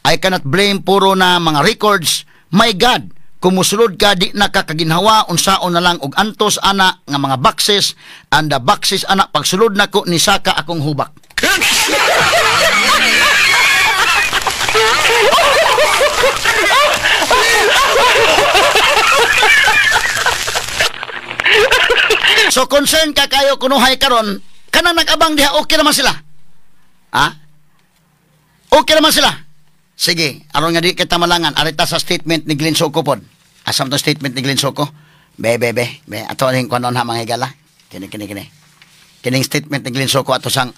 I cannot blame puro na mga records. My God, kung musulod ka di na kakaginhawa unsaon na lang og antos ana nga mga boxes and the boxes ana pagsulod nako ni saka akong hubak. So concern ka kayo kunuhay karon kanang nag-abang diha okay naman sila. Ha? Okay naman sila. Sige, aron nga di kita malangan, arita sa statement ni Glenn Soco pod. Asam to statement ni Glenn Soco? Be, be, be, be. Ato ning kuanon ha mga higala. Kini, kini, kini. Kining statement ni Glenn Soco ato sang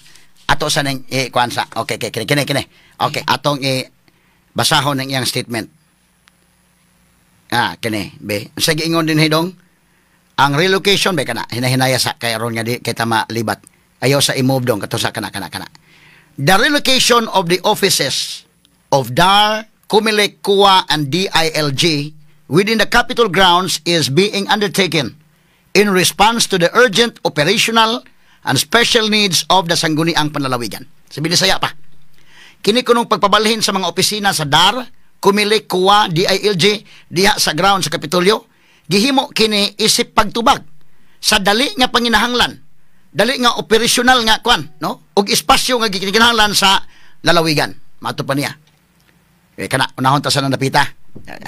ato sa ning i-kuan sa. Okay, okay, kini, kini, kini. Okay, atong i basahon ng iyang statement. Ah, kini, be. Sige, ingon din hidong. Ang relocation be kana hinahinaya sa kay aron nga di kita malibat. Ayaw sa i-move dong kato sa kana kana kana. The relocation of the offices of DAR, Comelec, COA, and DILG within the Capitol grounds is being undertaken in response to the urgent operational and special needs of the Sangguniang Panlalawigan. Sa Binisaya pa. Kini kunong pagpabalhin sa mga opisina sa DAR, Comelec, COA, DILG diha sa ground sa Kapitolyo, gihimo kini isip pagtubag sa dali nga panginahanglan, dali nga operational nga kwan, no? Ug espasyo nga gikinahanglan sa lalawigan. Mato pa niya. Eh, kana unahon ta sa nandapita.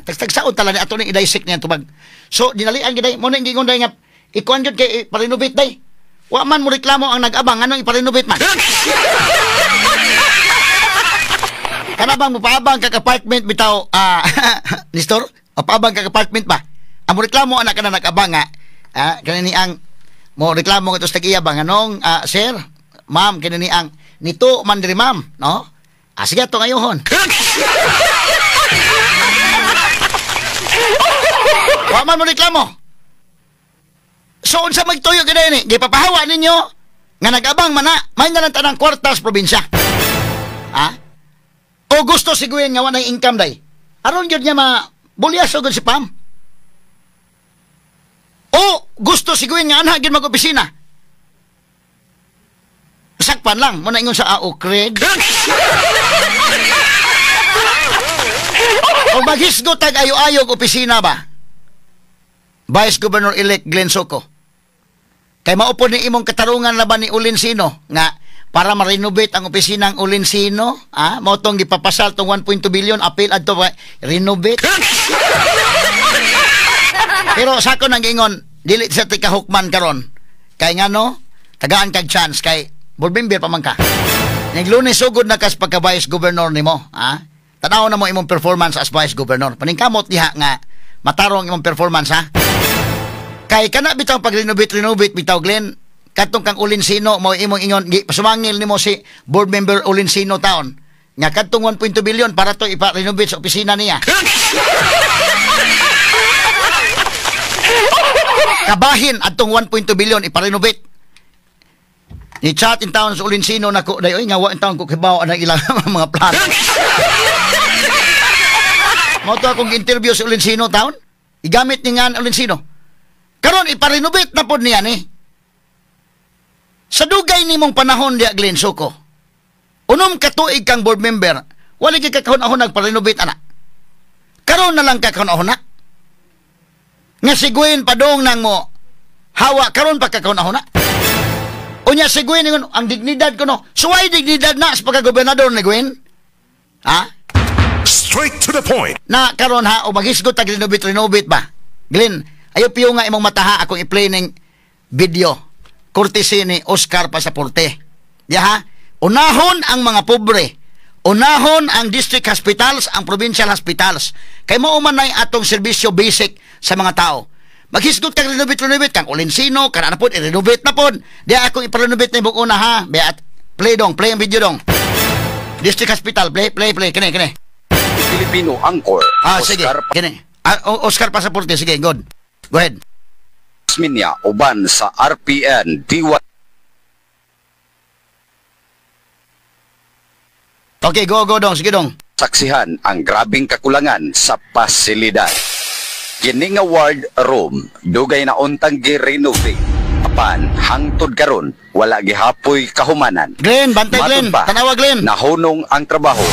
Tagtagsaon tala ni ato ning i-dissect niya tubag. So dinalian gid mo ning gingon day nga ikuan gyud kay ipa-renovate day. Wa man mo reklamo ang nag-abang anong ipa-renovate man. Kana bang mopaabang kag apartment bitaw Nestor? Paabang kag apartment ba? Ang mo reklamo anak kana nag-abang nga kani ni ang mo reklamo nga tos tag-iya bang anong sir, ma'am kini ni ang nito man diri ma'am, no? Ah, sige, ito ngayon. Wa man mo reklamo. So, unsa magtuyo gid ni? Gipapahawa ninyo nga nag-abang man na, may na lang tanang kwarta sa probinsya. Ha? O gusto si Gwen nga wa nay income day. Aron gyud niya mabulyas og si Pam. O gusto si Gwen nga anha gyud mag-opisina. Sakpan lang mo na ingon sa AO Craig. O maghisgot tag ayo-ayog opisina ba? Vice Governor-elect Glenn Soco. Kay maupo ni imong katarungan laban ni Ulinsino nga para ma-renovate ang opisina ng Ulinsino, ah, mao tong gipapasal tong 1.2 billion appeal adto renovate. Pero sa ako nang ingon, dili sa tika hukman karon. Kay ngano, tagaan kag chance kay board member pa man ka. Naglunes sugod na kas pagka vice governor nimo, ha? Tanaw na mo imong performance as vice governor. Paningkamot diha nga matarong imong performance, ha? Kay kana bitaw pag-renovate bitaw Glenn, katong kang Ulinsino mo imong ingon pasumangil nimo si board member Ulinsino town nga kadtong 1.2 billion para to ipa-renovate sa opisina niya. Kabahin adtong 1.2 billion ipa-renovate. Ni chat in town sa Ulinsino nako day oy nga wa in town ko kibaw ang ilang mga plano. Mao to akong interview sa Ulinsino town. Igamit ni nga Ulinsino. Karon ipa-renovate na pod niya ni. Sa dugay nimong panahon diya Glenn Soco. Unom ka tuig kang board member, wala gyud ka kahun-ahon nagpa-renovate ana. Karon na lang ka kahun-ahon na. Nga si Gwen padong nang mo hawa karon pa ka kahun-ahon na. Unya si Gwen ingon ang dignidad ko no. Suway dignidad na sa pagka-gobernador ni Gwen. Ha? Straight to the point. Na karon ha o maghisgot tag renovate ba? Glenn, ayo piyo nga imong mataha akong i-play ning video. Courtesy ni Oscar Pasaporte. Ya ha? Unahon ang mga pobre. Unahon ang district hospitals, ang provincial hospitals. Kay mao man nay atong serbisyo basic sa mga tao. Maghisgot kag renovate kang Ulinsino, kana na pod i-renovate na pod. Di ako ipa-renovate na imong una ha. Be at play dong, play ang video dong. District hospital, play kini kini. Filipino Anchor. Ah, sige. Kini. Ah, Oscar Pasaporte, sige, good. Go ahead. Minya uban sa RPN D1. Okay, go dong, sige dong. Saksihan ang grabing kakulangan sa pasilidad. Kini nga ward room dugay na untang gi-renovate. Apan hangtod karon wala gihapoy kahumanan. Glenn, bantay Glenn, tanawa Glenn. Nahunong ang trabaho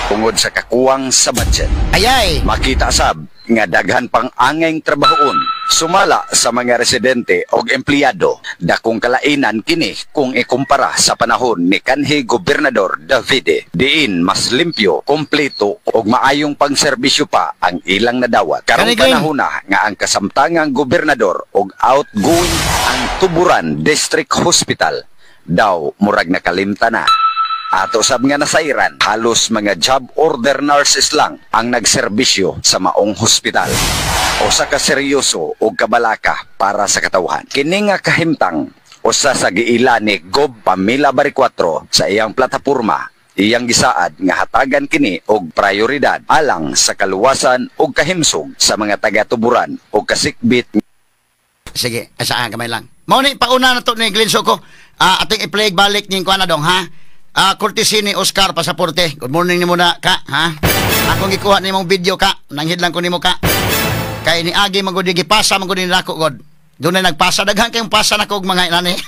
tungod sa kakuwang sa budget. Ayay. Makita sab nga daghan pang angayng trabahoon sumala sa mga residente og empleyado. Dakong kalainan kini kung ikumpara sa panahon ni kanhi Gobernador Davide. Diin mas limpyo, kompleto og maayong pangserbisyo pa ang ilang nadawat. Karong panahon na nga ang kasamtangang gobernador og outgoing ang Tuburan District Hospital daw murag nakalimta na. Ato sab nga nasayran, halos mga job order nurses lang ang nagserbisyo sa maong hospital. Usa ka seryoso og kabalaka para sa katawhan. Kini nga kahimtang usa sa giila ni Gob Pamela Baricuatro sa iyang plataporma. Iyang gisaad nga hatagan kini og prioridad alang sa kaluwasan ug kahimsog sa mga taga-Tuburan ug kasikbit. Sige, saan kamay lang. Mao ni pauna na to ni Glenn Soco. Ating i-play balik ning kuan na dong ha. Courtesy ni Oscar Pasaporte. Good morning nimo na ka, ha. Akong gikuha nimong video ka. Nanghid lang ko nimo ka. Kay ni agi man gud gipasa man gud ni nako god. Dunay nagpasa, daghan kayong pasa nako og mga inani.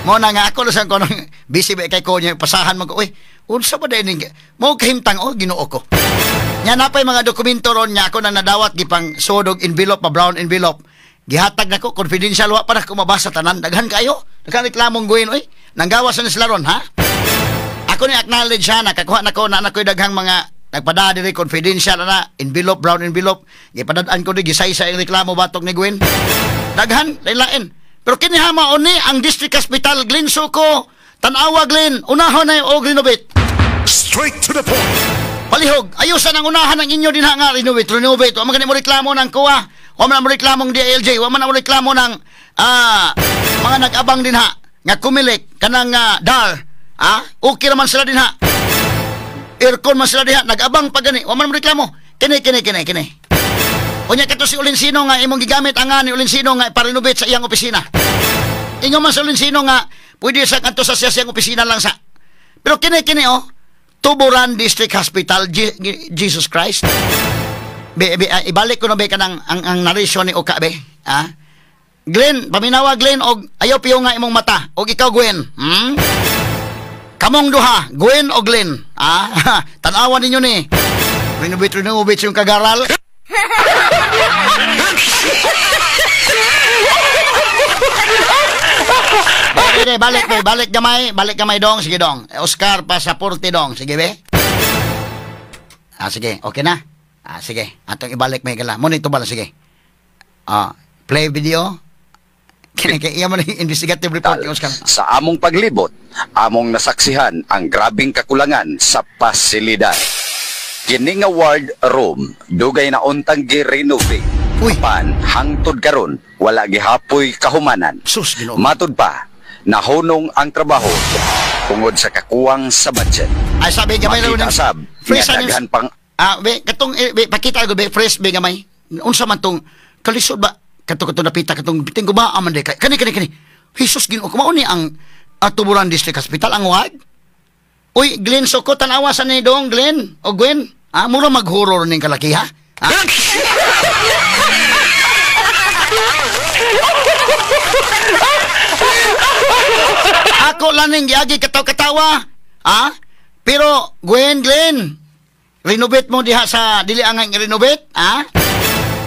Mo na nga ako lang ko nang busy ba kay ko niya pasahan man ko. Uy, unsa ba ning mo kahimtang oh Ginoo ko. Nya napay mga dokumento ron nya ako nang nadawat gipang sodog envelope pa, brown envelope. Gihatag nako confidential, wa pa nako mabasa tanan, daghan kayo. Daghan reklamong guin oy. Nanggawas na sila ron ha. Ako ni acknowledge ha, nakakuha nako na nakoy daghang mga nagpada diri confidential na envelope, brown envelope. Gipadad-an ko di gisaysa ang reklamo batok ni Gwen. Daghan lain-lain. Pero kini ha mao ni ang District Hospital Glenn Soco. Tan-awa Glenn, unahon na og renovate. Straight to the point. Palihog, ayusan ang unahan ng inyo dinha nga renovate, renovate. Wa man gani mo reklamo ng kuwa. Wa man mo reklamong DILG, wa man mo reklamo ng mga nag-abang dinha nga kumilik kanang DAR. Okay raman sila dinha. Aircon man sila diha, nag-abang pa gani, wa man mo reklamo. Kini kini kini kini. Unya kato si Olinsino nga imong gigamit ang ni Olinsino nga ipa-renovate sa iyang opisina. Ingon man sa Olinsino nga pwede sa kanto sa siyang opisina lang sa. Pero kini kini oh, Tuburan District Hospital, Jesus Christ. Be, be, ibalik ko na be kanang ang narration ni Oka be. Ah? Glenn, paminawa Glenn og ayaw piyo nga imong mata og ikaw Gwen. Kamong duha, Gwen o Glenn. Ah, tan-awan ninyo ni. Renovate, renovate yung kagaral. Balik, balik, balik gamay, balik gamay dong, sige dong. Oscar Pasaporte dong, sige be. Ah, sige, okay na. Ah, sige, atong ibalik may gala. Mo nito bala, sige. Ah, play video. Kini kay iya man investigative report ni Oscar. Sa among paglibot, among nasaksihan ang grabing kakulangan sa pasilidad. Kini nga ward room dugay na untang gi-renovate. Apan hangtod karon wala gihapoy kahumanan. Sus, Ginoo. Matud pa, nahunong ang trabaho tungod sa kakuwang sa budget. Ay sabi gamay ra sab fresh daghan pang be katong be, pakita ko be fresh be gamay. Unsa man tong kalisod ba kato kato napita katong biting guba man day kay kani kani kani. Jesus Ginoo, mao ni ang Tuburan District Hospital ang ward. Uy, Glenn Soco, tan-awa sa ni dong Glenn o Gwen. Ah, mura mag-horror ning kalaki ha. Ah? Ako lang ning giagi kataw-katawa. Ah? Pero Gwen, Glenn, renovate mo diha sa dili ang renovate, ah?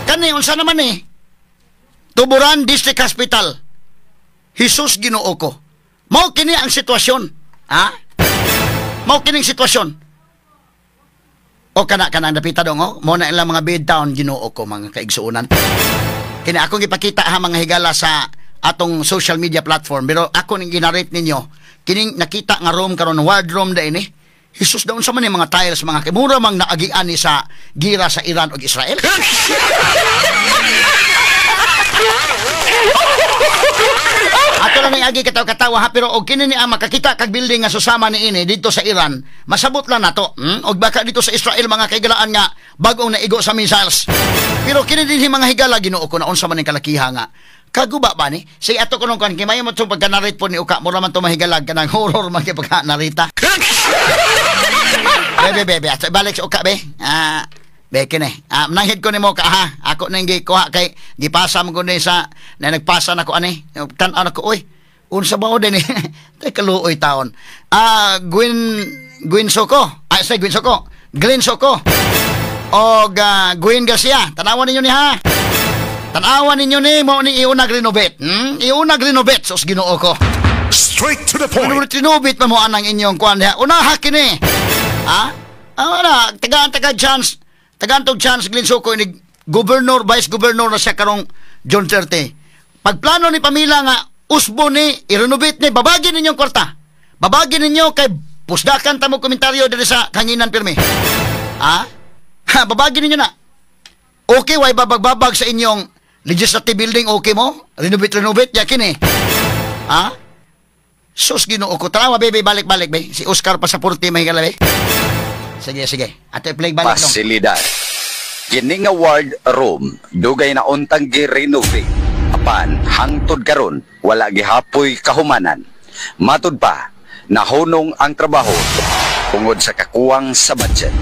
Kani unsa naman eh? Tuburan District Hospital. Jesus Ginoo ko. Mao kini ang sitwasyon, ah? Mao kining sitwasyon. O kana kana napita dong oh, mo na ilang mga bed town Ginoo ko mga kaigsuonan. Kini akong gipakita ha mga higala sa atong social media platform, pero ako ning ginarate ninyo kining nakita nga room karon, ward room da ini. Jesus daon sa man ni mga tiles mga kay mura mang naagian ni sa gira sa Iran ug Israel. Ato lang agi kataw-katawa ha, pero og kini ni ang makakita kag building nga susama ni ini dito sa Iran, masabot lang nato. Og baka dito sa Israel mga kaigalaan nga bag-ong naigo sa missiles. Pero kini dinhi mga higala Ginoo ko na unsa man ning kalakiha nga kaguba ba ni? Sige ato kuno kan kay mayo mo tong pagka-narrate po ni Uka, mura man to mahigalag kanang horror man kay pagka-narita. Bebe bebe, ato balik sa Uka be. Ah, be kini. Ah, nanghid ko nimo ka ha. Ako nang gikuha kay gipasa mo ko ni sa na nagpasa nako ani. Tan-aw nako oy. Unsa ba din ni? Tay kaluoy taon. Ah, Gwen Soco. Ah, say Gwen Soco. Glenn Soco. Og Gwen Garcia. Tan-awan ninyo ni ha. Tan-awan ninyo ni mo ni iunag renovate. Iunag renovate sus Ginoo ko. Straight to the point. Renovate pa mo anang inyong kuan diha. Unaha kini. Ha? Ah, na tagaan taga chance. Tagaan tog chance Glenn Soco ni governor, vice governor na siya karong John 30. Pagplano ni Pamela nga usbo ni i-renovate ni, babagin ninyong kwarta. Babagin ninyo kay Pusdakan ta mo komentaryo diri sa kanginan pirmi. Ha? Ha, babagin ninyo na. Okay, way babag-babag sa inyong legislative building, okay mo? Renovate, renovate, yakin eh. Ha? Sus, Ginoo ko. Tarawa, baby, balik-balik, be. Si Oscar Pasaporte, may be. Sige, sige. Ate, play balik dong. Pasilidad. Kini nga ward room dugay na untang gi-renovate apan hangtod karon wala gihapoy kahumanan. Matud pa nahunong ang trabaho tungod sa kakuwang sa budget.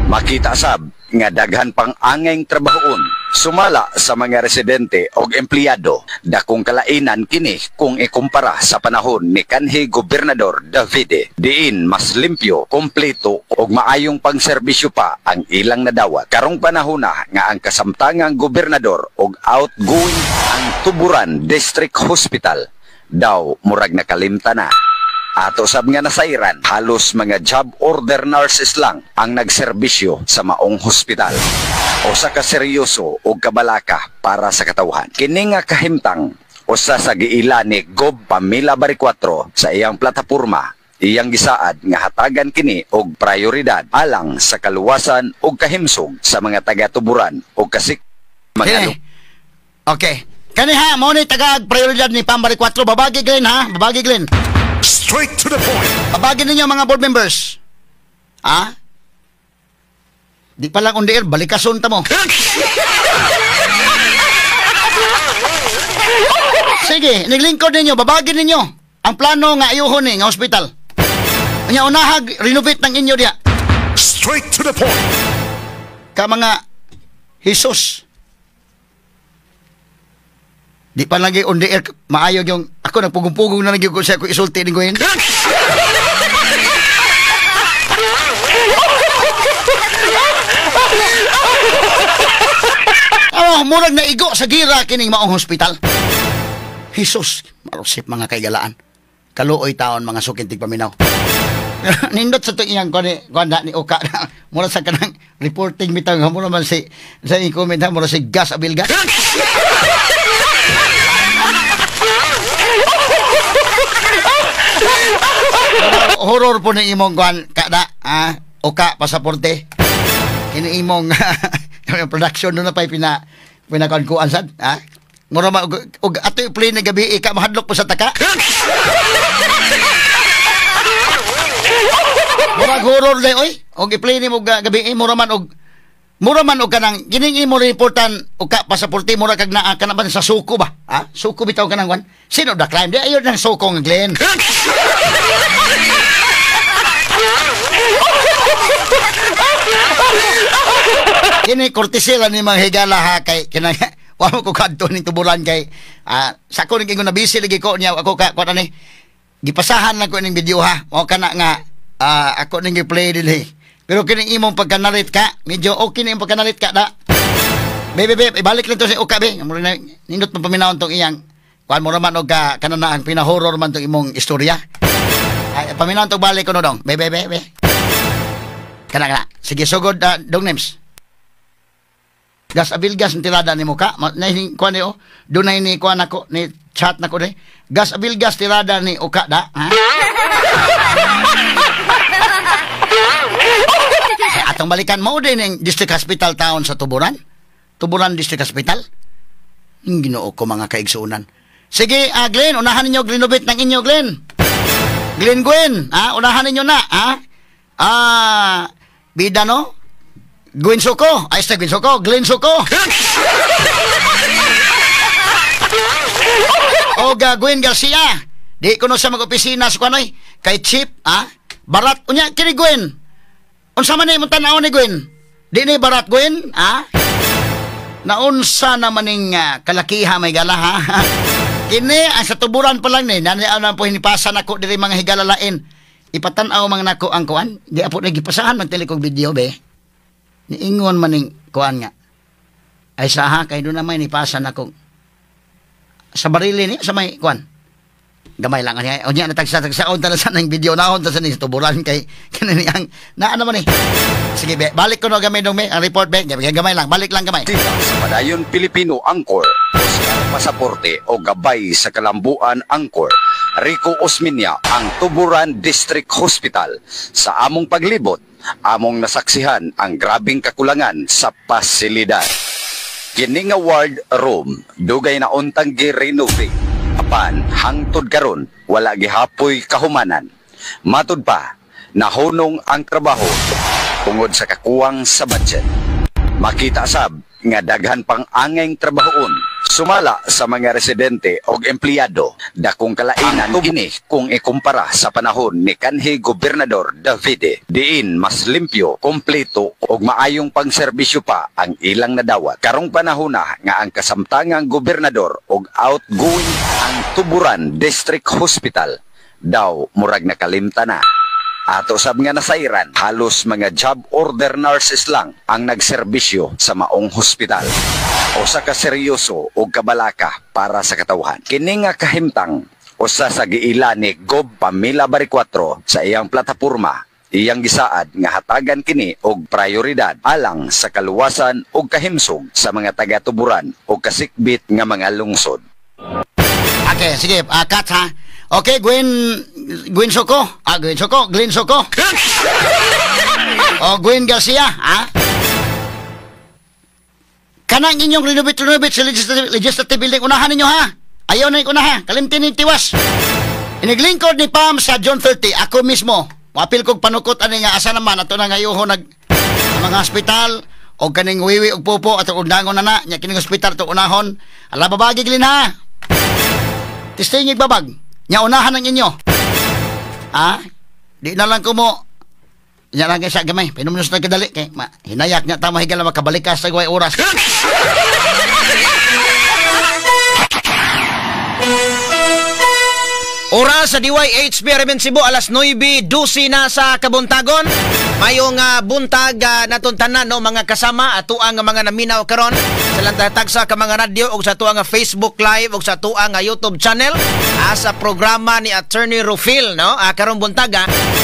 Makita sab nga daghan pang angayng trabahoon sumala sa mga residente og empleyado. Dakong kalainan kini kung ikumpara sa panahon ni kanhi Gobernador Davide. Diin mas limpyo, kompleto og maayong pangserbisyo pa ang ilang nadawat. Karong panahon na nga ang kasamtangang gobernador og outgoing ang Tuburan District Hospital daw murag nakalimta na. Ato sab nga nasayran, halos mga job order nurses lang ang nagserbisyo sa maong hospital. Usa ka seryoso og kabalaka para sa katawhan. Kini nga kahimtang usa sa giila ni Gob Pamela Baricuatro sa iyang plataporma. Iyang gisaad nga hatagan kini og prioridad alang sa kaluwasan og kahimsog sa mga taga-Tuburan og kasik mga Okay. Okay. Kani ha, mo ni tagag prioridad ni Pam Baricuatro. Babagi Glenn ha, babagi Glenn. Straight to the point. Babagin ninyo mga board members. Ha? Di pa lang on the air, balikason ta mo. Sige, naglingkod ninyo, babagin ninyo ang plano nga ayuhon ni nga hospital. Nya unahag renovate ng inyo diya. Straight to the point. Ka mga Jesus. Di pa lagi on the air, maayog yung, ako nagpugong-pugong na lagi ko siya ko isulti ni Gwen. Oh, murag na igo sa gira kining maong hospital. Jesus, marusip mga kaigalaan. Kaluoy taon mga sukintig paminaw. Nindot sa itong iyang kuan ni Oka na mura sa kanang reporting bitaw nga mura man si sa i-comment ha mura si Gas Abilga. Horror po ni imong kuan kada Oka Pasaporte. Kini imong production doon na pa'y pinakuan-kuan sad ha. Mura ma og ato i-play na gabi ika mahadlok po sa taka. Murag horror day oy. Og i-play nimo gabi mura man og kanang kining imo reportan og ka pasaporte mura kag naa kana ba sa suko ba? Ha? Suko bitaw kanang kwan. Sino the crime? Di ayo nang suko nga Glenn. Kini kortesila ni mga higala ha kay kinang wa mo ko kadto ning Tuburan kay sa ko ning ingon na busy lagi ko niya ako ka kuan ani gipasahan lang ko ning video ha. Mao kana nga ako ning gi-play dinhi. Pero kining imong pagkanarit ka, medyo okay na imong pagkanarit ka da. Be, be, ibalik lang to sa Oka be. Mura na nindot man paminawon tong iyang kuan mo raman og kanana ang pinahorror man tong imong istorya. Ay, paminawon tong balik ko no dong. Be, be, be, be. Kana kana. Sige sugod dong names. Gas Abilgas ang tirada ni mo ka. Na kuan ni oh. Dunay ni kuan nako ni chat nako ni. Gas Abilgas tirada ni Oka da, ha? Atong balikan mo din ang District Hospital town sa Tuburan. Tuburan District Hospital. Ang Ginoo ko mga kaigsuonan. Sige, Glenn, unahan ninyo renovate ng inyo, Glenn. Glenn Gwen, ha? Unahan ninyo na, ha? Bida no? Gwen Soko. Ay, sa Gwen Soko, Glenn Soko. O Gwen Garcia. Di ko no sa mag-opisina sa kuanoy kay Chip, ha? Barat unya kini Gwen. Unsa man ni imong tan-aw ni Gwen? Di ni barat Gwen, ha? Naunsa naman ning kalakiha may gala ha. Kini ang sa Tuburan pa lang ni, naniaw na po hinipasa nako diri mga higalalain. Ipatan-aw mga nako ang kuan. Di apo na gipasahan man tili kog video be. Niingon man ning kuan nga. Ay saha kay do na may nipasa nako. Sa barili ni sa may kuan. Gamay lang niya. Unya na tagsa-tagsaon ta sa ning video naon ta sa ning Tuburan kay kini ang naa naman ni. Sige be, balik ko no gamay dong me ang report be. Gamay lang, balik lang gamay. Sa Padayon Pilipino Anchor, Oscar Pasaporte o gabay sa Kalambuan Anchor Rico Osmeña ang Tuburan District Hospital. Sa among paglibot, among nasaksihan ang grabing kakulangan sa pasilidad. Kini nga ward room dugay na untang gi-renovate. Apan hangtod karon wala gihapoy kahumanan. Matud pa, nahunong ang trabaho tungod sa kakuwang sa budget. Makita sab nga daghan pang angayng trabahoon sumala sa mga residente og empleyado. Dakong kalainan kini kung ikumpara sa panahon ni kanhi Gobernador Davide. Diin mas limpyo, kompleto og maayong pangserbisyo pa ang ilang nadawat. Karong panahon na nga ang kasamtangang gobernador og outgoing ang Tuburan District Hospital daw murag nakalimta na. Ato sab nga nasayran, halos mga job order nurses lang ang nagserbisyo sa maong hospital. Usa ka seryoso og kabalaka para sa katawhan. Kini nga kahimtang usa sa giila ni Gob Pamela Baricuatro sa iyang plataporma. Iyang gisaad nga hatagan kini og prioridad alang sa kaluwasan og kahimsog sa mga taga-Tuburan og kasikbit nga mga lungsod. Okay, sige, cut ha. Okay, Gwen Gwen Soko. Ah, Gwen Soko, Glenn Soko. O Gwen Garcia, ha? Kanang inyong renovate sa legislative building, unahan ninyo ha. Ayaw na unahan, kalimtin ni tiwas. Iniglingkod ni Pam sa June 30, ako mismo. Wapil kog panukot ani nga asa naman ato na ngayuho nag ang mga hospital og kaning wiwi og pupo ato undangon na na nya kining hospital to unahon. Ala babagi Glenn ha. Testing babag. Nya unahan ang inyo. Ha? Di na lang kumo. Nya lang kay sa gamay. Pinuminos na kadali kay ma, hinayak nya tama higala makabalik ka sa way oras. Oras sa DYHB RMN Cebu alas 9:12 na sa Kabuntagon. Mayong buntag natong tanan no mga kasama ato ang mga naminaw karon sa lantatagsa ka mga radyo ug sa atuang Facebook Live ug sa atuang YouTube channel sa programa ni Attorney Rufil no karong buntag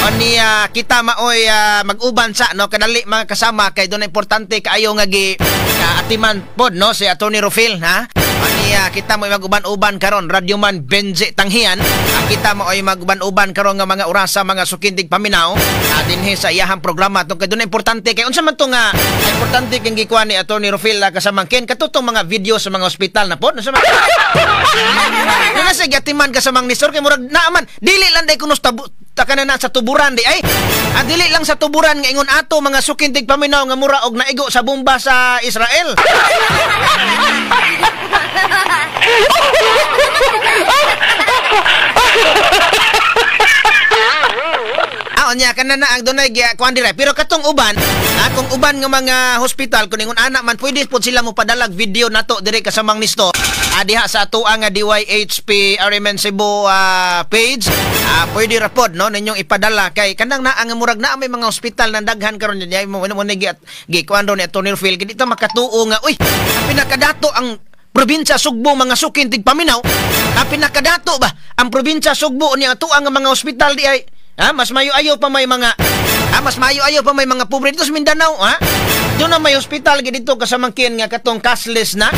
oni kita maoy mag-uban sa no kadali mga kasama kay doon importante kaayo nga gi atiman pod no si Attorney Rufil ha. Ani kita mo mag-uban-uban karon Radyoman Benji Tanghian. Kita mo ay mag-uban-uban karon nga mga orasa mga sukindig paminaw dinhi sa iyahang programa tungkol kay doon importante kay unsa man to nga importante king gikuan ni Attorney Rufil kasamang ken katutong mga video sa mga ospital na pod unsa man na sa gatiman kasamang ni sir kay murag naaman dili lang day kuno takana na sa Tuburan di ay dili lang sa Tuburan nga ingon ato mga sukindig paminaw nga mura og naigo sa bomba sa Israel. Unya kana na ang dunay kuan dire pero katong uban akong uban nga mga hospital kun ingon ana man pwede pod sila mo padalag video nato dire kasamang nisto diha sa atoa nga DYHP RMN Cebu page pwede ra pod no ninyong ipadala kay kanang naa nga murag naa may mga hospital na daghan karon diya mo mo ni gi kuan ni Attorney Rufil kay dito makatuo nga uy pinakadato ang probinsya Sugbo mga sukin tigpaminaw pinakadato ba ang probinsya Sugbo niya atoa nga mga hospital di ay mas mayo ayo pa may mga mas mayo ayo pa may mga pobre dito sa Mindanao ha. Doon na may hospital gid dito kasamangkin nga katong cashless na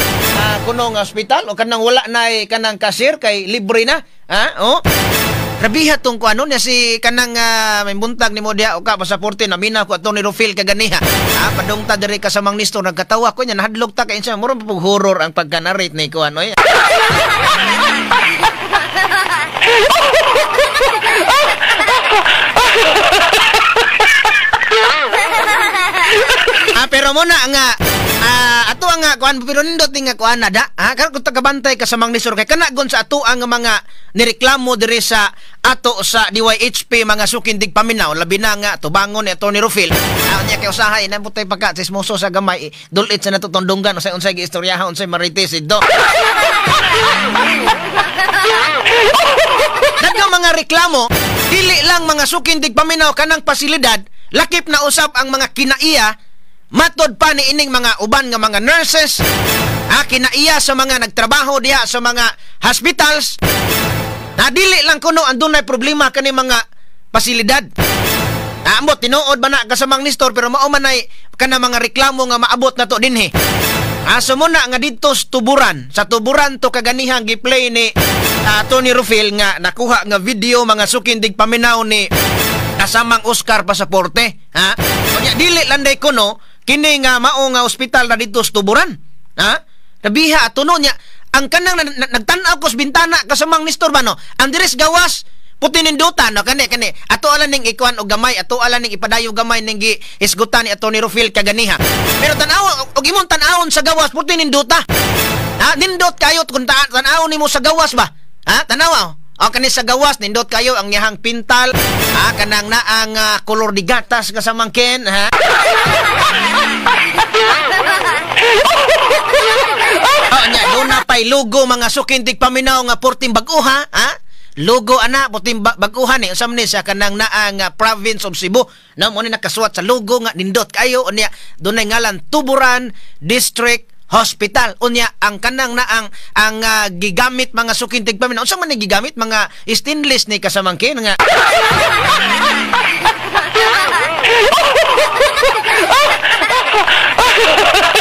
kuno nga hospital o kanang wala na kanang cashier kay libre na ha. Oh. Rabiha tong kuano niya si kanang may buntag nimo diha o ka pasaporte na mina ko ato ni Rufil kaganiha. Padung ta diri kasamang Nestor nagkatawa ko niya nahadlok ta kay insa mura pa horror ang pagka-narrate ni kuano eh. Pero muna nga ato ang kuan pero nindot ni nga kuan na da ha karon kung tagabantay ka sa mga nisor kay kana gon sa ato ang mga nireklamo diri sa ato sa DYHP mga sukindig paminaw labi na nga tubangon ni Attorney Rufil niya kay usahay na putay pagka sismoso sa gamay dulit sa natutundunggan unsay unsay giistoryaha unsay marites idto. Daghang mga reklamo dili lang mga sukindig paminaw kanang pasilidad lakip na usab ang mga kinaiya matod pa ni ining mga uban nga mga nurses kinaiya sa mga nagtrabaho diha sa mga hospitals na dili lang kuno ang dunay problema kani mga pasilidad. Ambot tinuod ba na kasamang Nestor pero mao man ay kana mga reklamo nga maabot na to dinhi. Aso mo na nga didto sa Tuburan. Sa Tuburan to kaganihang gi-play ni Tony Rufil nga nakuha nga video mga sukindig paminaw ni kasamang Oscar Pasaporte, ha? Unya dili landay kuno kini nga mao nga ospital na didto sa Tuburan, ha? Nabiha ato no nya ang kanang nagtan-aw ko sa bintana kasamang Nestor ba no? Ang diri sa gawas puti nindutan no kani kani ato ala ning ikuan og gamay, ato ala ning ipadayo gamay ning gihisgutan ni Atty. Rufil kaganiha. Pero tan-aw og imong tan-awon sa gawas puti ninduta. Ha, nindot kayo kung tan-awon nimo sa gawas ba? Ha, tan-aw. O kani sa gawas nindot kayo ang iyahang pintal, ha, kanang naang kolor di gatas kasamang Ken, ha. Oh, nya duna pay logo mga sukintig paminaw nga porting bag-o, ha? Ha? Logo ana puting bag-uhan ni unsa man ni sa kanang naa nga province of Cebu no mo ni nakasuwat sa logo nga nindot kayo unya dunay ngalan Tuburan District Hospital. Unya ang kanang naang ang gigamit mga sukintig paminaw unsa man ni gigamit mga stainless ni kasamangkin nga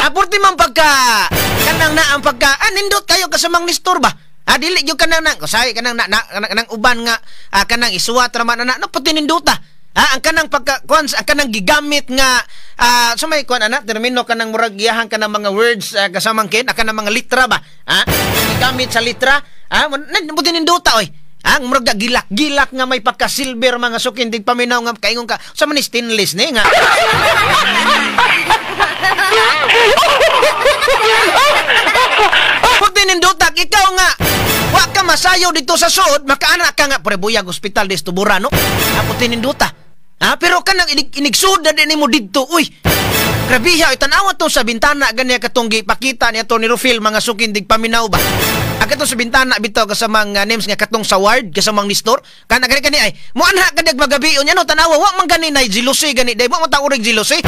Aporti man pagka kanang naang pagka nindot kayo kasamang Nestor ba? Dili gyud kanang nang usay kanang na, kanang uban nga kanang isuwat ra man ana no puti ninduta. Ang kanang pagka kuan ang kanang gigamit nga sa may kuan ana termino kanang murag giyahan kanang mga words kasamang Ken kanang mga litra ba? Gigamit sa litra, puti ninduta oy. Ang murag gilak-gilak nga may pagka silver mga sukindig paminaw nga kaingon ka sa man stainless ni nga. Puti ninduta ikaw nga wa ka masayo dito sa suod, makaanak ka nga pre buyag ospital des Tuburan no. Puti ninduta. Pero kanang inigsuod na din nimo didto uy. Grabiha tan-awa to sa bintana gani katong gipakita ni Atty. Rufil mga sukindig paminaw ba. Ang katong sa bintana bitaw kasamang names nga katong sa ward kasamang Nestor kana gani kani ay mo anha kadag magabi unya no tan-awa wa man gani nay jealousy gani day mo ta urig jealousy.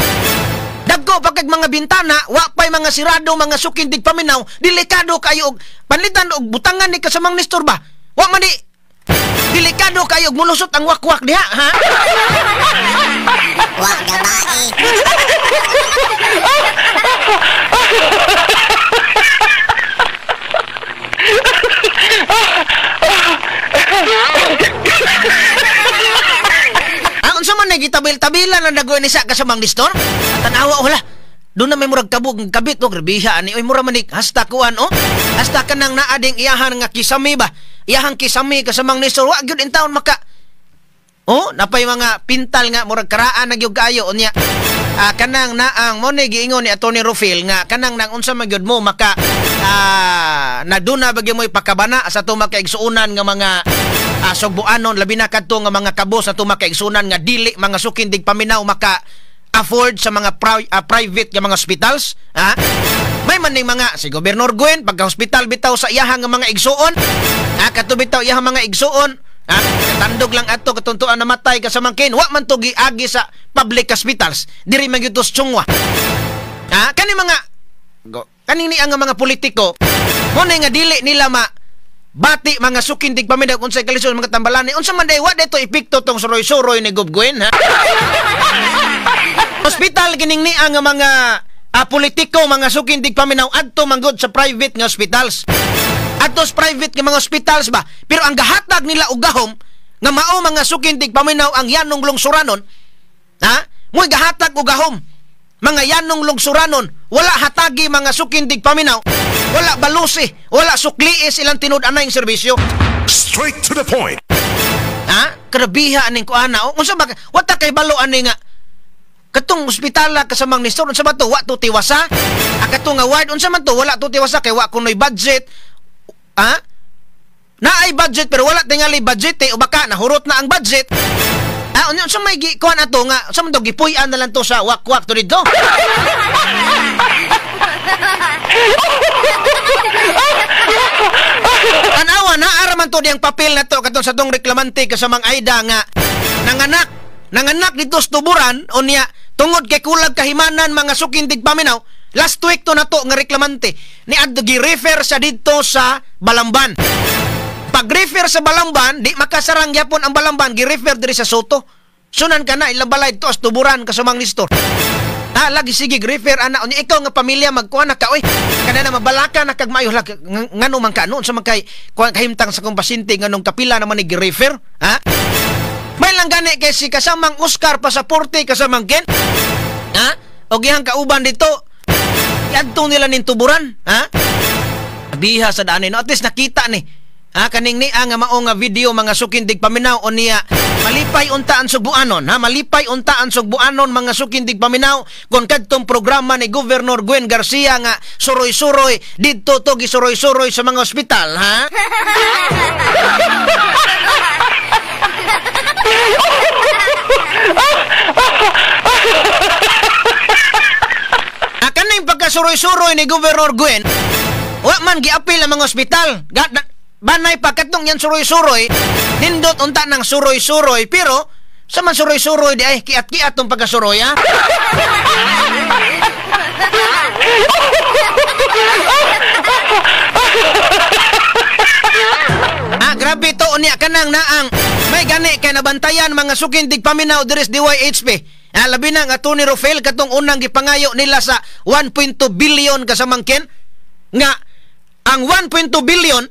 Dagko pagkag mga bintana wa pay mga sirado mga sukindig paminaw delikado kayo og panlitan og butangan ni kasamang Nestor ba. Wa man di delikado kayo og mulusot ang wakwak diha, ha? Wa gabae. Unsa man nagitabil-tabilan ang dagoy ni sa kasamang Nestor? Tan-awa wala. Doon na may murag kabog kabit o grabiha ani oy mura man ni hasta kuan o. Hasta kanang naa ding iyahan nga kisame ba. Iyahang kisame kasamang Nestor wa gyud in taon maka. Oh, napay mga pintal nga murag karaan na gyud kaayo unya. Kanang naang mo ni giingon ni Atty. Rufil nga kanang nang unsa man gyud mo maka naduna ba gyud mo'y pakabana sa ato makaigsuonan nga mga sugboanon labi na kadto nga mga kabos sa ato makaigsuonan nga dili mga sukindig paminaw maka afford sa mga private nga mga hospitals, ha? May man ning mga si Gobernador Gwen pagka hospital bitaw sa iyahang nga mga igsuon, kadto bitaw iyahang mga igsuon, tandog lang adto katuntuan namatay kasamangkin wa man to giagi sa public hospitals diri man gyud to sa Chungwa. Kani mga kani ni ang mga politiko mo nga dili nila ma bati mga sukindig paminaw unsay kalisod mga tambalani unsa man day wa dito epekto tong suroy-suroy ni Gob Gwen, ha? Hospital kining ni ang mga politiko mga sukindig paminaw adto manggod sa private nga hospitals. Adto sa private nga mga hospitals ba pero ang gahatag nila og gahom nga mao mga sukindig paminaw ang yanong lungsuranon, ha? Mo'y gahatag og gahom mga yanong lungsuranon wala hatagi mga sukindig paminaw, wala balusi, wala sukliis ilang tinud-anay ang serbisyo. Straight to the point. Ha? Grabiha aning kuana. Unsa ba wata kay balo ani nga katong ospitala kasamang Nestor unsa ba to wa to tiwasa? Katong nga ward unsa man to wala to tiwasa kay wa kunoy budget. Ha? Naay budget pero wala tingali budget eh, o baka nahurot na ang budget. Unsa may kuan ato nga unsa man to gipuy-an na lang to sa wakwak to didto. Tanawa na araman to diyang papel na to katong sa tong reklamante kasamang Aida nga nanganak dito sa Tuburan unya tungod kay kulag kahimanan mga sukindig paminaw last week to na to nga reklamante ni adto gi-refer sa didto sa Balamban. Pag-refer sa Balamban di makasarang gyapon ang Balamban gi-refer diri sa Soto. Sunan ka na ilang balay to as Tuburan kasamang Nestor. Ha, lagi sige refer ana unya ikaw nga pamilya magkuha na ka oy. Kana na mabalaka na kag maayo ngano man ka noon sa man kay kuan kahimtang sa kong pasyente nganong kapila naman ni gi-refer, ha? May lang gani kay si kasamang Oscar pasaporte kasamang Ken. Ha? Og iyang kauban dito. Iadto nila ning tuburan, ha? Biha sa daan no? At least nakita ni. Ha, kaning ni nga mao nga video mga sukindig paminaw o niya malipay unta ang Sugbuanon, ha, malipay unta ang Sugbuanon mga sukindig paminaw kon kadtong programa ni Governor Gwen Garcia nga suroy-suroy didto to gisuroy-suroy sa mga ospital, ha. Kaning pagkasuroy-suroy ni Governor Gwen, wa man giapil ang mga ospital. Banay pa katong yan suroy-suroy, nindot unta ng suroy-suroy, pero sa man suroy-suroy di ay kiat-kiat tong pagkasuroy, ha? Ah, grabe to unya kanang naang may gani kay nabantayan mga sukindig paminaw diri sa DYHP. Ah, labi na nga Tony Rofel katong unang gipangayo nila sa 1.2 billion kasamangken nga ang 1.2 billion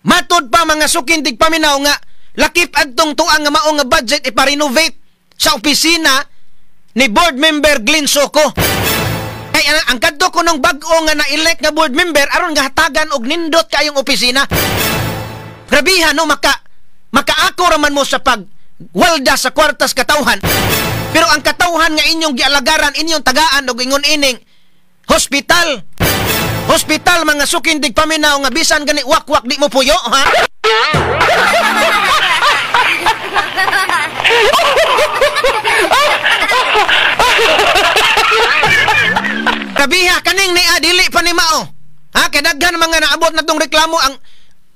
matud pa mga sukindig paminaw nga lakip adtong tuang nga mao nga budget ipa-renovate sa opisina ni board member Glenn Soco. Kay ang kadto ko nung bag-o nga na-elect nga board member aron nga hatagan og nindot kayong opisina. Grabiha no, makaako ra man mo sa pagwalda sa kwartas katawhan. Pero ang katawhan nga inyong gialagaran, inyong tagaan og ingon ining hospital. Hospital mga sukindig paminaw nga bisan gani wakwak di mo puyo, ha? Kabiha kaning ni dili pa ni mao. Ha, kay daghan mga naabot na tong reklamo ang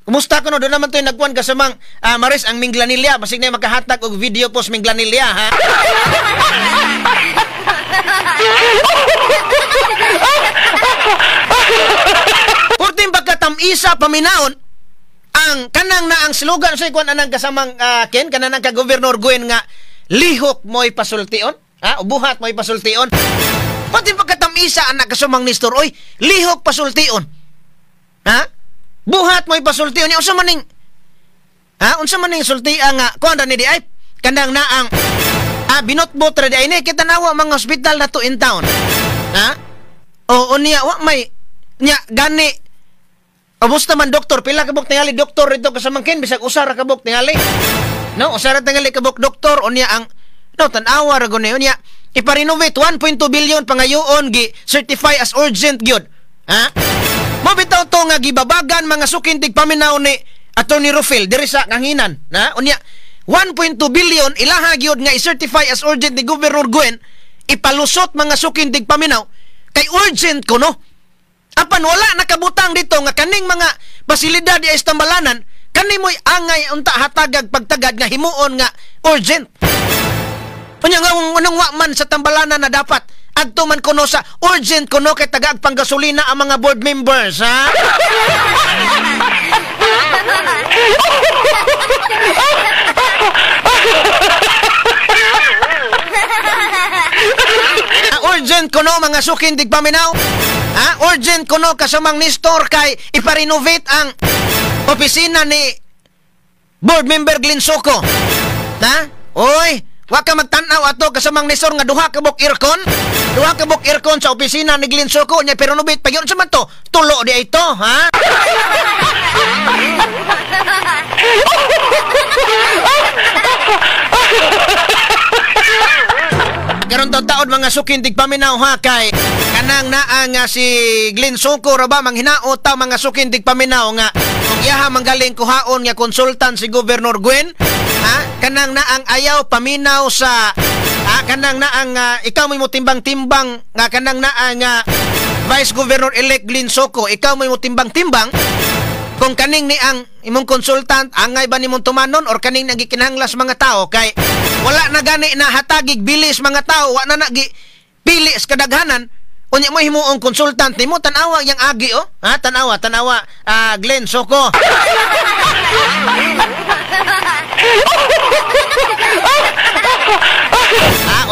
kumusta kuno do naman toy nagkuan kasamang Maris ang Minglanilla basig na makahatag og video post Minglanilla, ha? Kurting pagkatamisa paminaon ang kanang na ang slogan sa kuan anang kasamang Ken kanang ka Governor Gwen nga lihok mo'y pasultion, ha, buhat mo'y pasultion. Pati pagkatamisa anak kasamang Nestor, oy, lihok pasultion, ha, buhat mo'y pasultion. Unsa man ning, ha, unsa man ning sultia nga kuan ra ni di ay kanang na ang binotbot ra di ay ni kita nawa mga ospital na to in town, ha? O niya wa may nya gani kamusta man doktor, pila kabuk tingali doktor dito kasamang Ken, bisag usa ra kabuk tingali, no, usa ra tingali kabuk doktor. O niya ang no tan-awa ra gud niya ipa-renovate 1.2 billion pangayoon gi certify as urgent gyud, ha? Mo bitaw to nga gibabagan mga sukintig paminaw ni Attorney Rufil diri sa Kanginan, na unya 1.2 billion ilaha gyud nga i-certify as urgent ni Governor Gwen ipalusot mga sukintig paminaw kay urgent kuno. Apan wala nakabutang dito nga kaning mga pasilidad di istambalanan kani mo'y angay unta hatagag pagtagad nga himuon nga urgent. Unya nga unang wa man sa tambalanan na dapat adto man kuno sa urgent kuno kay tagaag panggasolina ang mga board members, ha? Urgent kuno mga sukindig paminaw. Ha? Urgent kuno kasamang Nestor kay ipa-renovate ang opisina ni board member Glenn Soco. Ha? Oy, wa ka magtan-aw ato kasamang Nestor nga duha ka buk aircon. Duha ka buk aircon sa opisina ni Glenn Soco nya pero renovate pa yun sa man to. Tulo di ay to, ha? Karon taon mga sukindig paminaw, ha, kay kanang naa nga si Glenn Soco ra ba manghinaot ta mga sukindig paminaw nga kung iyaha manggaling kuhaon nga konsultan si Governor Gwen, ha, kanang naang ayaw paminaw sa, ha, kanang naang ikaw may motimbang-timbang nga kanang naa nga Vice Governor elect Glenn Soco, ikaw may motimbang-timbang kung kaning ni ang imong konsultant angay ba nimong tumanon or kaning nagikinahanglas mga tao kay wala na gani na hatagig bilis mga tao, wa na nagi pili sa kadaghanan. Unya mo himuong konsultant nimo, tan-awa yang agi, oh, ha, tan-awa Glenn Soco.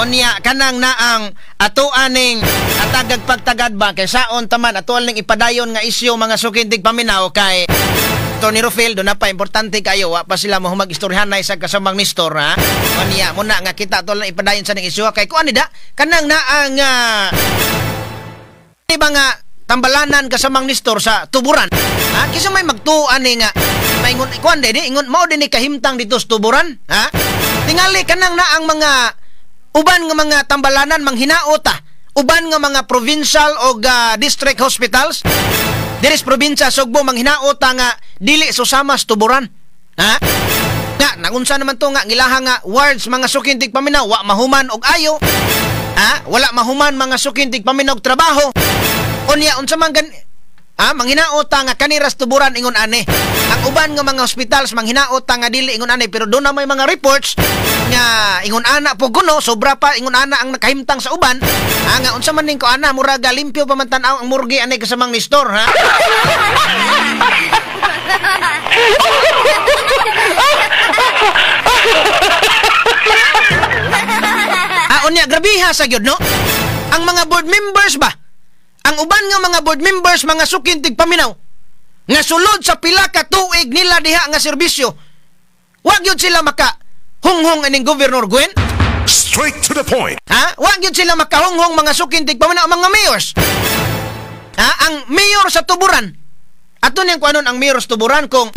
Unya kanang naang ato aning atagag pagtagad ba kay saon taman ato ning ipadayon nga isyu mga sukintig paminaw kay Tony Rofel do na pa importante kayo wa pa sila mahumag istoryahanay sa kasamang Nestor ha. Unya muna nga kita ato lang ipadayon sa ning isyu kay kuan da kanang naang di ba nga tambalanan kasamang Nestor sa Tuburan ha, kisa may magtuan ni nga maingon kuan di ingon mao din ni kahimtang dito sa Tuburan ha. Tingali kanang naang mga uban nga mga tambalanan manghinaot ta, uban nga mga provincial o district hospitals diri sa probinsya Sugbo manghinaot ta nga dili susama sa Tuburan ha. Nga nagunsa naman to nga ngilaha nga wards mga sukintig paminaw wa mahuman og ayo ha, wala mahuman mga sukintig paminaw og trabaho. Unya unsa man gan manghinaot ta nga kanira sa Tuburan ingon ani. Ang uban nga mga hospitals manghinaot ta nga dili ingon ani, pero doon na may mga reports nga ingon ana po kuno sobra pa ingon ana ang nakahimtang sa uban. Nga unsa man ning ko ana murag limpyo pa man tan-aw ang morgue ani kasamang Nestor ha. Unya grabiha sa gyud no. Ang mga board members ba? Ang uban nga mga board members mga sukintig paminaw nga sulod sa pila ka tuig nila diha nga serbisyo, wa gyud sila maka hunghong ining Governor Gwen. Straight to the point. Ha? Wa gyud sila makahunghong mga sukintig paminaw mga mayors. Ha? Ang mayor sa Tuburan. Ato niyang kuanon ang mayor sa Tuburan kung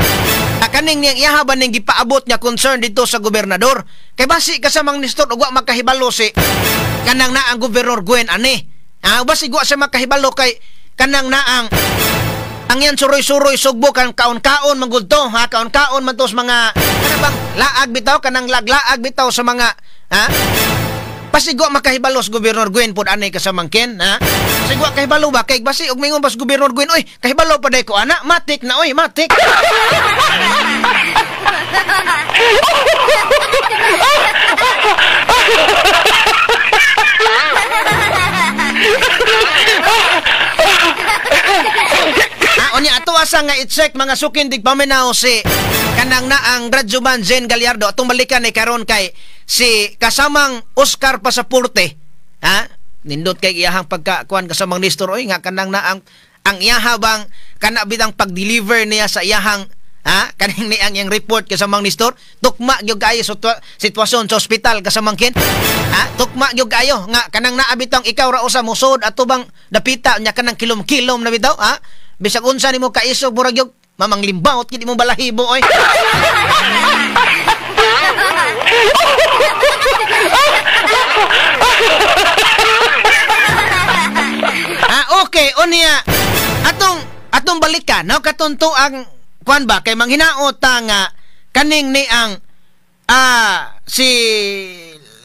kaning niyang iyaha ba ning gipaabot nga concern dito sa gobernador. Kay basi kasamang Nestor ug wa makahibalo si kanang na ang Governor Gwen ani. Ha, basi wa siya makahibalo kay kanang naang ang yan suroy-suroy Sugbo kan kaon-kaon manggud to ha, kaon-kaon man to sa mga kanang laag bitaw, kanang laglaag bitaw sa mga ha. Pasigo makahibalo sa Governor Gwen pod ani kasamangkin ha. Pasigo kahibalo ba kay basi og mingon pas Governor Gwen, oy kahibalo pa day ko ana, matik na oy, matik. Unya ato asa nga i-check mga sukintig paminaw si kanang naang Radyoman Zen Gallardo atong balikan ni karon kay si kasamang Oscar Pasaporte ha. Nindot kay iyahang pagkakuan kasamang Nestor oy nga kanang naang ang iyaha bang kana bitang pag-deliver niya sa iyahang ha kaning niang iyang report kasamang Nestor tukma gyud kaayo sa sitwasyon sa ospital kasamang kin ha, tukma gyud kaayo nga kanang naa bitong ikaw ra usa mosod ato bang dapita nya kanang kilom-kilom na bitaw ha. Bisag unsa nimo kaisog murag gyud mamanglimbaot gid imong balahibo oy. Okay unya atong balikan no katunto ang kuan ba kay manghinaot ta nga kaning ni ang si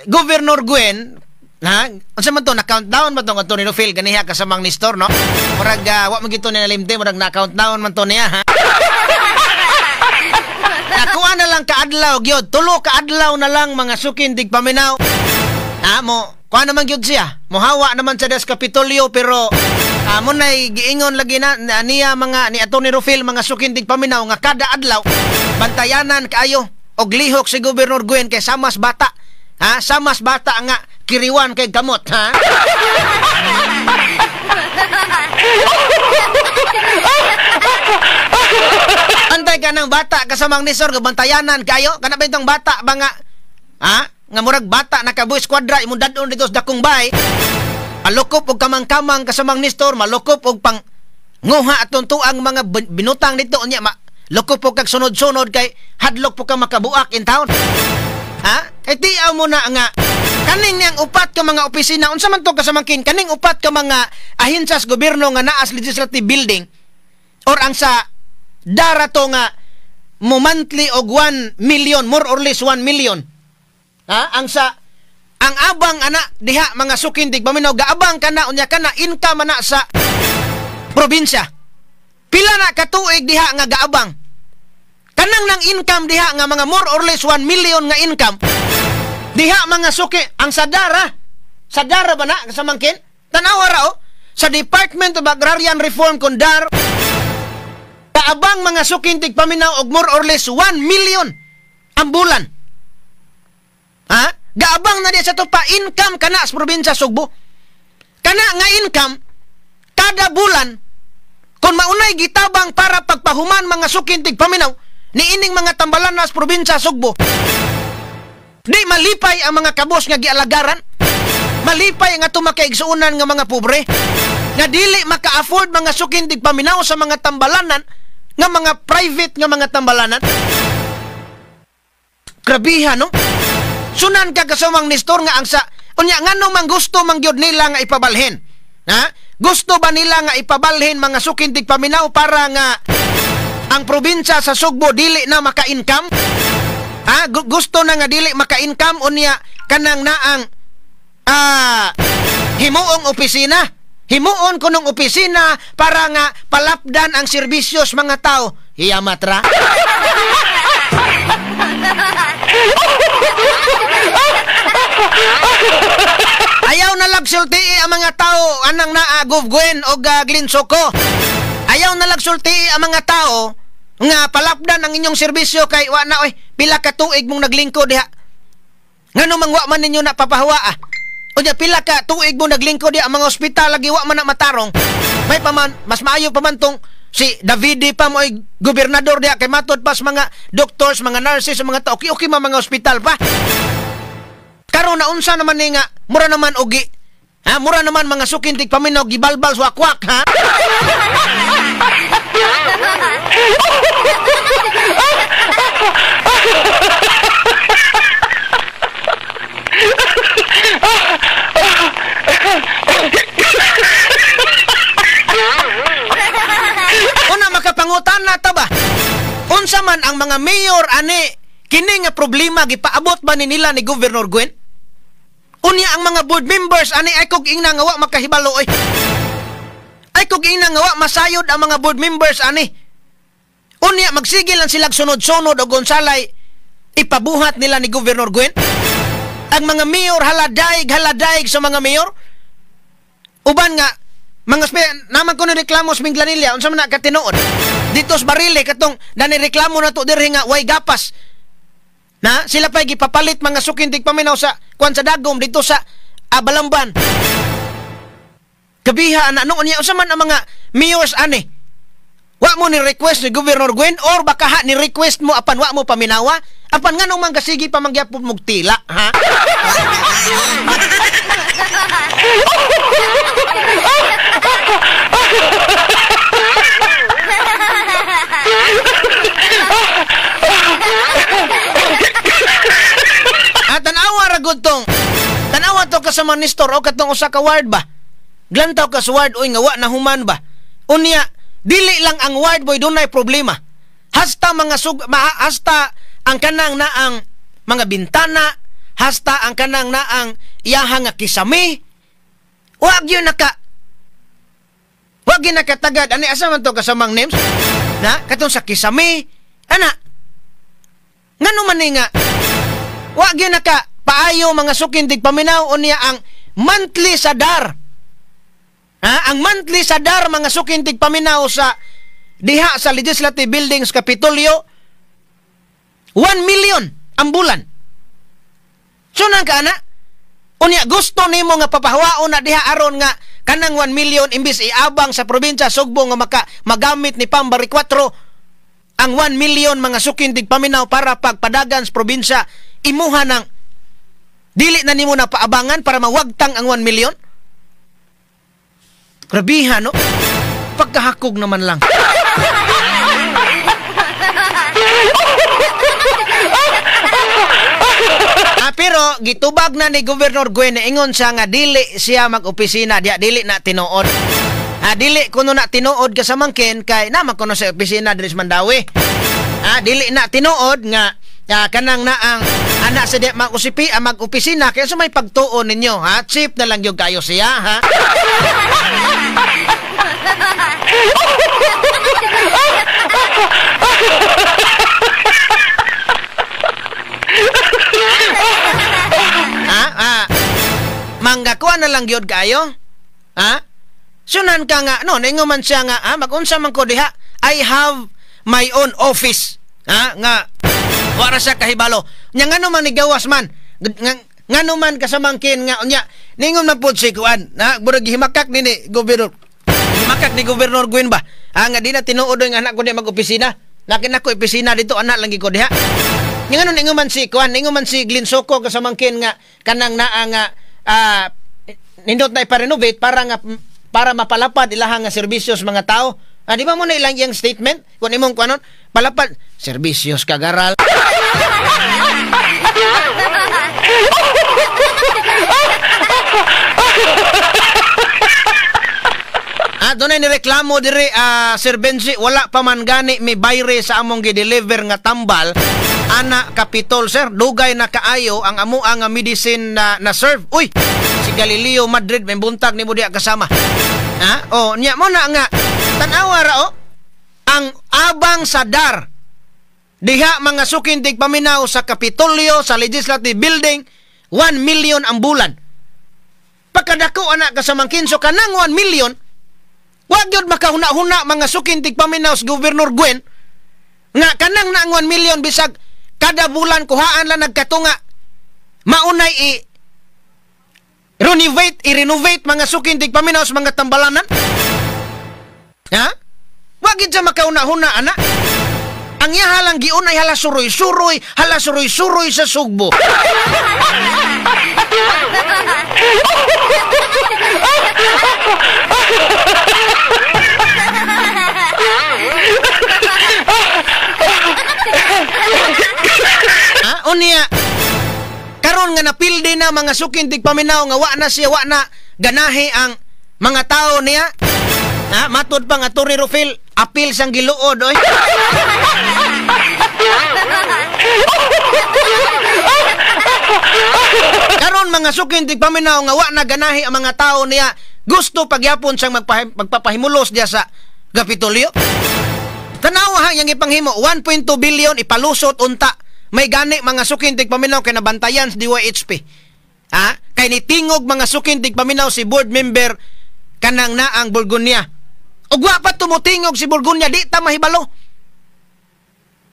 Governor Gwen ha, unsa man to na countdown ba tong Antonio Phil ganiha kasamang Nestor no. Murag wa man gito ni nalimte murag na countdown man to niya ha. Nakuha na lang kaadlaw gyud, tulo kaadlaw na lang mga sukintig paminaw. Ha mo kuha naman gyud siya. Mohawa naman sa des Kapitolyo pero mo nay giingon lagi na niya mga ni Atty. Rufil mga sukintig paminaw nga kada adlaw bantayanan kaayo og lihok si Governor Gwen kay samas bata. Ha, samas bata nga kiriwan kay gamot ha. Antay ka ng bata kasamang Nestor gabantayanan kayo kana ba itong bata ba nga ha nga murag bata nakabuhi squadra imong dadon dito sa dakong bay malukop og kamang-kamang kasamang Nestor malukop og pang nguha atong tuang mga binutang dito unya malukop og kag sunod-sunod kay hadlok po ka makabuak in town ha. Kay tiaw mo na nga kaning niyang upat ka mga opisina unsa man to kasamangkin kaning upat ka mga ahinsas gobyerno nga naas legislative building or ang sa dara to nga mo monthly og 1 million more or less 1 million ha, ang sa ang abang ana diha mga sukindig paminaw gaabang kana unya kana income ana sa probinsya pila na katuig diha nga gaabang kanang nang income diha nga mga more or less 1 million nga income diha mga suki ang sadara sadara ba na kasamangkin tanawa ra oh sa Department of Agrarian Reform kun DAR kaabang mga sukintig paminaw og more or less 1 million ang bulan ha. Gaabang na diya sa to pa income kana sa probinsya Sugbo. Kana nga income kada bulan kung maunay gitabang para pagpahuman mga sukin tigpaminaw niining mga tambalan na sa probinsya Sugbo. Di malipay ang mga kabos nga gialagaran. Malipay nga tumakaigsuunan nga mga pobre nga dili maka-afford mga sukin tigpaminaw sa mga tambalanan nga mga private nga mga tambalanan. Grabiha, no? Sunan ka kasumang Nestor nga ang sa unya ngano man gusto man gyud nila nga ipabalhin. Ha? Gusto ba nila nga ipabalhin mga sukin tigpaminaw para nga ang probinsya sa Sugbo dili na maka-income? Ha? Gusto na nga dili maka-income unya kanang naang himuong opisina. Himuon kunong opisina para nga palapdan ang serbisyo sa mga tao. Hiyamatra. Ayaw na lagsulti ang mga tao anang naa Gov Gwen o Glenn Soco. Ayaw na lagsulti ang mga tao nga palapdan ang inyong serbisyo kay wa na oy pila ka tuig mong naglingkod diha. Ngano man wa man ninyo na papahawa ah. Unya pila ka tuig mong naglingkod diha ang mga ospital lagi wa man na matarong. May paman mas maayo pa man tong si Davide pa mo ay gobernador diha kay matod pa sa mga doctors, mga nurses, mga tao. Okay, okay man mga ospital pa. Karon na unsa naman ni nga mura naman ugi. Ha, mura naman mga sukin tigpaminaw gibalbal sa wakwak, ha? Una makapangutan na ta ba? Unsa man ang mga mayor ani kini nga problema gipaabot ba ni nila ni Governor Gwen? Unya ang mga board members ani ay kog ingna nga wa makahibalo oy. Ay kog ingna nga wa masayod ang mga board members ani. Unya magsigil lang silag sunod-sunod og unsalay ipabuhat nila ni Governor Gwen. Ang mga mayor haladaig sa mga mayor. Uban nga mga naman ko ni reklamo sa Minglanilla unsa man na katinuod. Dito sa Barile katong dani reklamo na to diri nga way gapas. Na sila pa'y gipapalit mga sukin tigpaminaw sa kuan sa Dagom dito sa Balamban. Kabiha ana noon niya unsa man ang mga mayors ani. Wa mo ni request ni Governor Gwen or baka ha ni request mo apan wa mo paminawa? Apan nganong man kasigi pa mangyapon mog tila, ha? Tanawa ra gud tong. Tanawa to ka sa mga Nestor o katong usa ka ward ba. Glantaw ka sa ward oy nga wa na human ba. Unya dili lang ang ward boy dunay problema. Hasta mga hasta ang kanang naang mga bintana, hasta ang kanang naang iyaha nga kisame. Wa gyud naka wa gyud nakatagad ani asa man to kasamang names? Na katong sa kisame ana. Ngano man ni nga wa gyud naka paayo mga sukin tigpaminaw unya ang monthly sadar. Ha? Ang monthly sadar mga sukin tigpaminaw sa diha sa Legislative Buildings Kapitolyo 1 million ang bulan. Sunan ka ana? Unya gusto nimo nga papahawaon na diha aron nga kanang 1 million imbis iabang sa probinsya Sugbo nga maka magamit ni Pambari 4 ang 1 million mga sukin tigpaminaw para pagpadagan sa probinsya imuha ng dili na nimo na paabangan para mawagtang ang 1 million? Grabiha, no? Pagkahakog naman lang. Pero gitubag na ni Governor Gwen ingon siya nga dili siya mag-opisina diha, dili na tinuod. Dili kuno na tinuod kasamangkin kay naman kuno sa opisina diri sa Mandawi. Dili na tinuod nga kanang naang anak sa di mag-usipi ang mag-opisina kaya sa may pagtuon ninyo, ha? Cheap na lang yung kayo siya, ha? Manggakuha na lang gyud kayo, ha? Sunan ka nga, no, ningo man siya nga, ha? Mag-unsa man ko diha, I have my own office, ha? Nga, wara siya kahibalo. Nya ngano man nigawas man, Ngano man kasamangkin nga unya ningon man pud si kuan na murag gihimakak ni gobernador. Himakak ni Gobernador Gwen ba? Ah, nga di na tinuod nga anak ko di mag-opisina. Lakin nako opisina dito anak lang gid ko diha. Nga ngano ningon man si kuan, ningon man si Glenn Soco kasamangkin nga kanang naa nga nindot na ipa-renovate para mapalapad ilahang nga serbisyo sa mga tao. Ah, di ba mo na ilang iyang statement? Kung imong kuanon, palapad serbisyos kagaral. Ah, dunay ni reklamo diri Sir Benji, wala pa man gani mi bayre sa among gi-deliver nga tambal. Ana Kapitol sir, dugay na kaayo ang amoa nga medicine na serve. Uy, si Galileo Madrid may buntag nimo diha kasama. Ha? Oh, nya mo na nga tan-awa ra oh. Ang abang sa dar diha mga sukintig paminaw sa Kapitolyo sa Legislative Building, 1 million ang bulan. Pagkadako anak kasamangkin, so kanang 1 million wag gyud makahuna-huna mga sukintig paminaw sa Governor Gwen nga kanang na ang 1 million bisag kada bulan kuhaan lang nagkatunga maunay i-renovate mga sukintig paminaw sa mga tambalanan. Ha? Wag gyud sa makauna-huna ana. Ang iya halang giunay hala suroy-suroy, hala suroy-suroy sa Sugbo. Ha? Unya karon nga napildi na mga sukintig paminaw nga wa na siya, wa na ganahi ang mga tao niya. Ha? Matud pa nga Atty. Rufil, apil sang giluod oy. Karon mga sukintig paminaw nga wa na ganahi ang mga tao niya, gusto pagyapon siyang magpapahimulos diya sa Kapitolyo. Tanawa ha yang ipanghimo 1.2 billion ipalusot unta. May gani mga sukintig paminaw kay nabantayan sa DYHP. Ha? Kay nitingog mga sukintig paminaw si board member kanang naang Borgonia. Ug wa pa tumutingog si Borgonia, di ta mahibalo.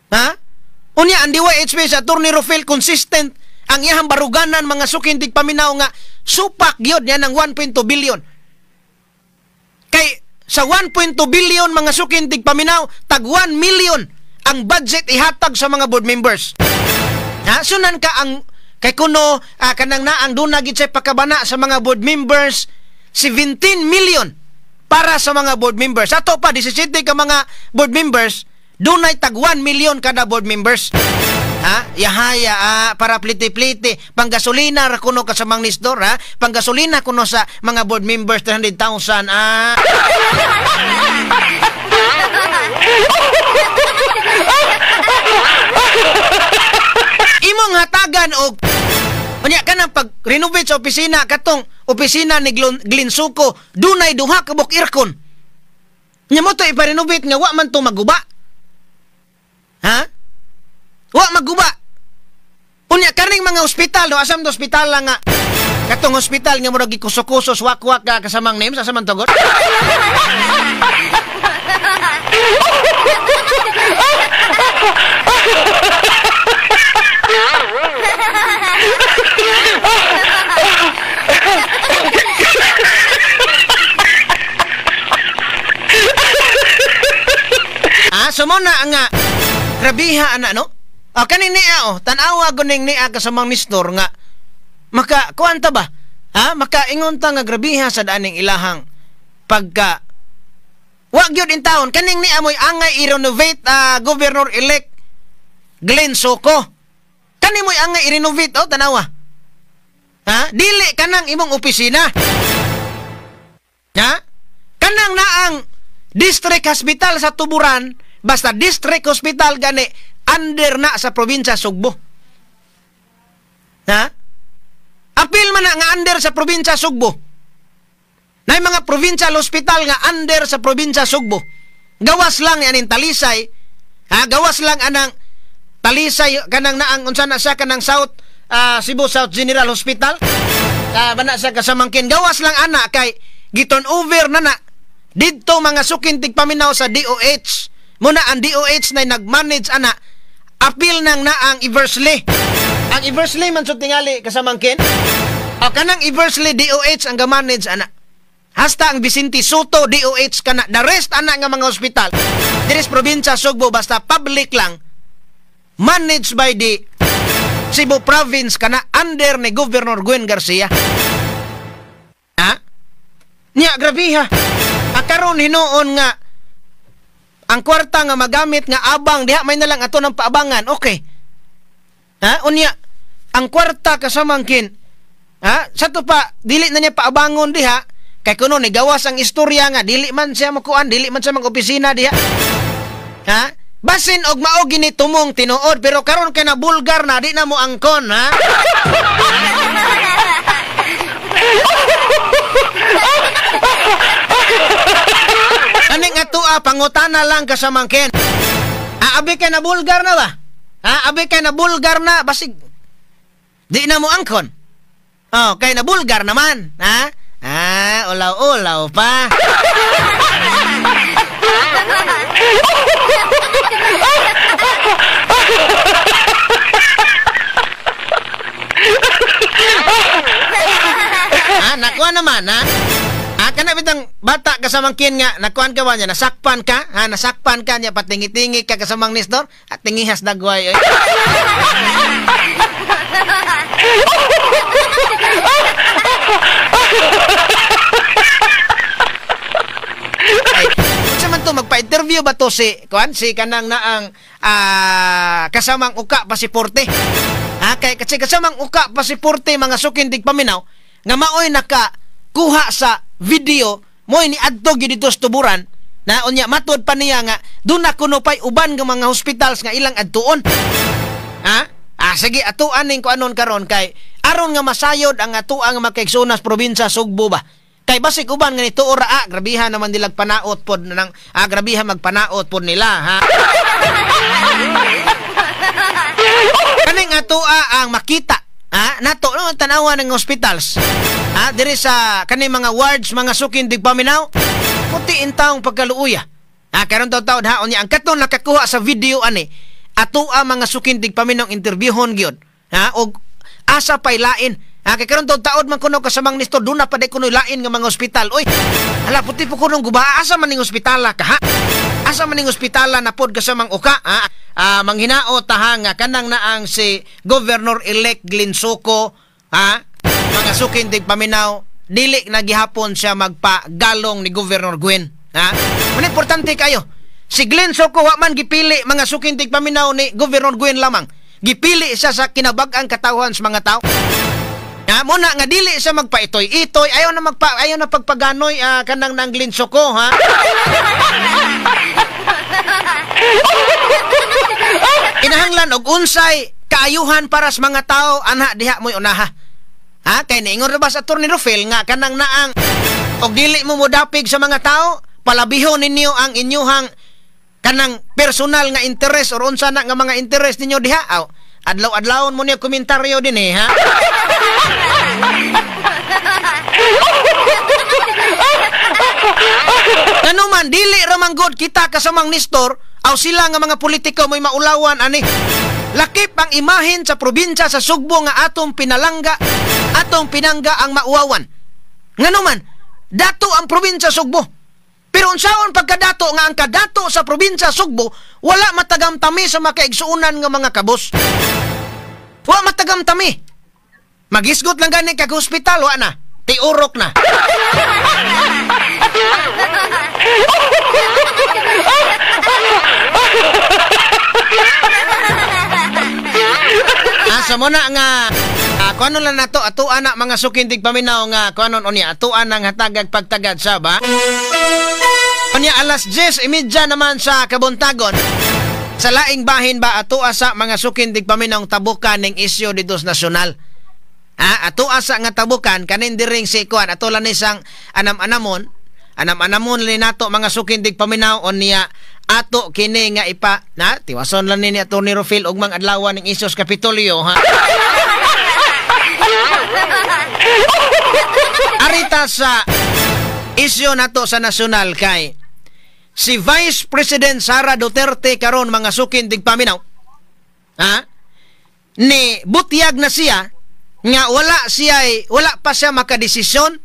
Ha? Unya ang DYHP sa Atty. Rufil consistent ang iyang baruganan mga sukintig paminaw nga supak gyud niya ng 1.2 billion. Kay sa 1.2 billion mga sukintig paminaw, tag 1 million ang budget ihatag sa mga board members. Ha? Sunan ka ang kay kuno kanang naang duna gid say pakabana sa mga board members 17 million para sa mga board members. Ato pa 17 ka mga board members, dunay tag 1 million kada board members. Ha? Yahaya para pliti-pliti, panggasolina ra kuno ka sa mga nisdor, ha? Panggasolina kuno sa mga board members 300,000. Ah. Imong hatagan og unya kanang pag-renovate sa opisina katong opisina ni Glenn Suco, dunay duha ka buok aircon. Nya mo to ipa-renovate nga wa man to maguba. Ha? Wa maguba. Unya kaning mga ospital no, asam do ospital lang nga katong ospital nga murag gikuso-kuso wakwak ka kasamang names asa man tugod. Ah, so mo na nga grabiha ana no. Ah, kaning niya oh, tan-awa guning niya kasamang nistor nga maka kuan ta ba? Ha, makaingon ta nga grabiha sa daning ilahang pagka wa gyud in taon kaning niya moy angay i-renovate Governor elect Glenn Soco. Kani moy angay i-renovate oh, tanawa. Ha? Dili kanang imong opisina. Ha? Kanang naang District Hospital sa Tuburan, basta District Hospital gani under na sa probinsya Sugbo. Ha? Apil man na nga under sa probinsya Sugbo. Nay mga provincial hospital nga under sa probinsya Sugbo. Gawas lang ni aning Talisay. Ha, gawas lang anang Talisay kanang naang unsa na siya kanang South Cebu South General Hospital. Bana siya kasamangkin gawas lang ana kay giturn over na na didto mga sukintig paminaw sa DOH. Muna ang DOH na nag-manage ana apil nang naang Eversley. Ang Ang Eversley man sud tingali kasamangkin. O kanang Eversley DOH ang gamanage ana. Hasta ang Vicente Soto DOH kana. The rest ana nga mga ospital diri sa probinsya Sugbo basta public lang, managed by the Cebu Province kana, under ni Governor Gwen Garcia. Ha? Nya grabe ha. Karon hinuon nga ang kwarta nga magamit nga abang diha may nalang ato ng paabangan. Okay. Ha? Unya ang kwarta kasamangkin, ha? Sa to pa dili na niya paabangon diha kay kuno ni gawas ang istorya nga dili man siya makuan, dili man siya mag-opisina diha. Ha? Basin og mao gini tumong tinuod pero karon kay na bulgar na di na mo angkon, ha? Kaning atoa pangutana lang kasamangkin. Abi kay na bulgar na ba? Ha? Abi kay na bulgar na basig di na mo angkon. Oh, kay na bulgar naman, ha? Ah, ulaw-ulaw pa. Ah, nakuha naman, ha? Ah, kana bitang bata kasamangkin nga, nakuhan ka ba niya? Nasakpan ka? Ha, nasakpan ka niya, patingi-tingi ka kasamang Nestor? At tingihas dagway, oy. Ay, unsa man to, magpa-interview ba to si kuan si kanang naang kasamang uka pasiporte? Ha, kay kasi kasamang uka pasiporte mga sukin tigpaminaw nga maoy nakakuha sa video mo'y niadto gyud dito sa tuburan na unya matud pa niya nga doon na kuno pay uban nga mga hospitals nga ilang adtuon. Ha? Ah, sige, atuan ning kuanon karon kay aron nga masayod ang atoa nga makaigsunas probinsya Sugbo ba. Kay basig uban nga nituo ra, grabiha naman nilag panaot pod nang grabiha magpanaot pod nila, ha. Kaning atoa ang makita, ha, nato no tan-awa ng hospitals. Ha, diri sa kaning mga wards mga sukin digpaminaw, puti intawong pagkaluoya. Ha, karon taw-taw ha unya ang katong nakakuha sa video ani atoa mga sukin digpaminaw interviewhon gyud. Ha, og asa pay lain. Ha, kay karon taod man kuno kasamang Nestor, doon na pa day kuno lain nga mga ospital. Oy, hala puti po kunong guba, asa man ning ospitala ka, ha? Asa man ning ospitala na pod kasamang uka, ha? Manghinaot ta nga kanang naang si Governor-elect Glenn Soco, ha? Mga sukin tigpaminaw, dili na gihapon siya magpagalong ni Governor Gwen, ha? Man importante kayo. Si Glenn Soco wa man gipili mga sukin tigpaminaw ni Governor Gwen lamang. Gipili siya sa kinabag-ang katawhan sa mga tao. Ha, muna nga dili siya magpaitoy-itoy, ayaw na ayaw na pagpaganoy kanang nang Glenn Soco, ha. Kinahanglan og unsay kaayuhan para sa mga tao anha diha mo'y unaha. Ha, kay niingon ra ba sa Attorney Rufil nga kanang naang og dili mo modapig sa mga tao, palabihon ninyo ang inyuhang kanang personal nga interes or unsa na nga mga interes ninyo diha. Aw, adlaw-adlawon mo niya komentaryo din eh, ha? Ngano man, dili ramang god kita kasamang Nestor, aw sila nga mga politiko mo'y maulawan ani. Lakip ang imahen sa probinsya sa Sugbo nga atong pinalangga, atong pinangga ang mauwawan. Ngano man, dato ang probinsya Sugbo. Pero unsaon pagkadato nga ang kadato sa probinsya Sugbo, wala matagamtami sa makaigsuonan nga mga kabos. Wa matagamtami. Magisgot lang gani kag hospital, wa na. Tiurok na. Asa mo na nga kuano lang nato atoa na mga sukintig paminaw nga kuanon unya atoa nang hatagag pagtagad sa ba. Unya alas 10:30 naman sa kabuntagon. Sa laing bahin ba atoa sa mga sukintig paminaw tabukan ning isyu dito sa nasyonal. Ha, atoa sa nga tabukan kanin diring si kuan ato lang isang anam-anamon. Anam-anamon ni nato mga sukintig paminaw unya ato kini nga ipa na tiwason lang ni Attorney Rufil og mang adlaw ning isos Kapitolyo, ha. Arita sa isyu nato sa nasyonal kay si Vice President Sara Duterte karon mga sukin tigpaminaw, ha, Ni butyag na siya nga wala pa siya makadesisyon,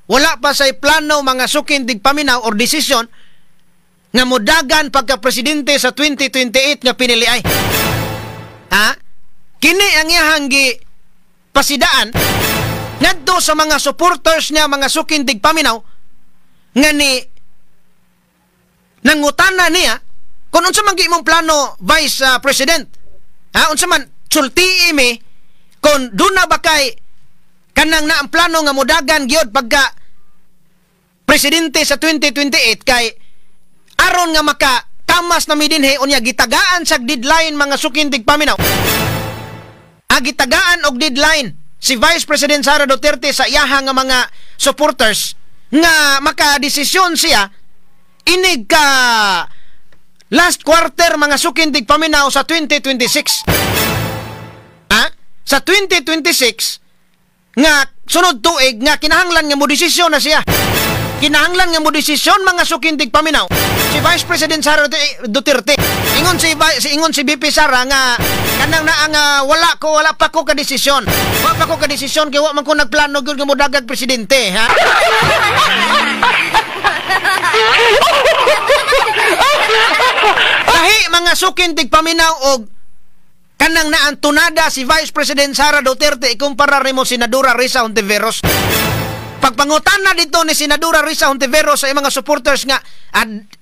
wala pa siya plano, mga suking tigpaminaw, or desisyon nga mudagan pagka presidente sa 2028 nga pinili ay. Ha? Kini ang iyahang gi pasidaan ngadto sa mga supporters niya, mga suking tigpaminaw, nga ni nangutana niya kung unsa man imong plano, Vice President. Ha, unsa man, sultii mi kung duna ba kay kanang na ang plano nga mudagan gyud pagka presidente sa 2028 kay aron nga maka kamas na mi dinhi. Unya gitagaan sa deadline, mga suking tigpaminaw. Ah, gitagaan og deadline si Vice President Sara Duterte sa iyaha nga mga supporters nga makadesisyon siya inig ka last quarter, mga suking tigpaminaw, sa 2026. Ha? Sa 2026 nga sunod tuig nga kinahanglan nga mo desisyon na siya. Kinahanglan nga mo desisyon, mga suking tigpaminaw, si Vice President Sara Duterte. Ingon si VP Sara nga kanang naa nga wala pa ko ka desisyon. Wa pa ko ka desisyon kay wa man ko nagplano gyud nga modagag presidente, ha. Lahi, mga suking tigpaminaw, og kanang naantunada si Vice President Sara Duterte ikumpara nimo Senadora Risa Hontiveros. Pagpangutana dito ni Senadora Risa Hontiveros sa mga supporters nga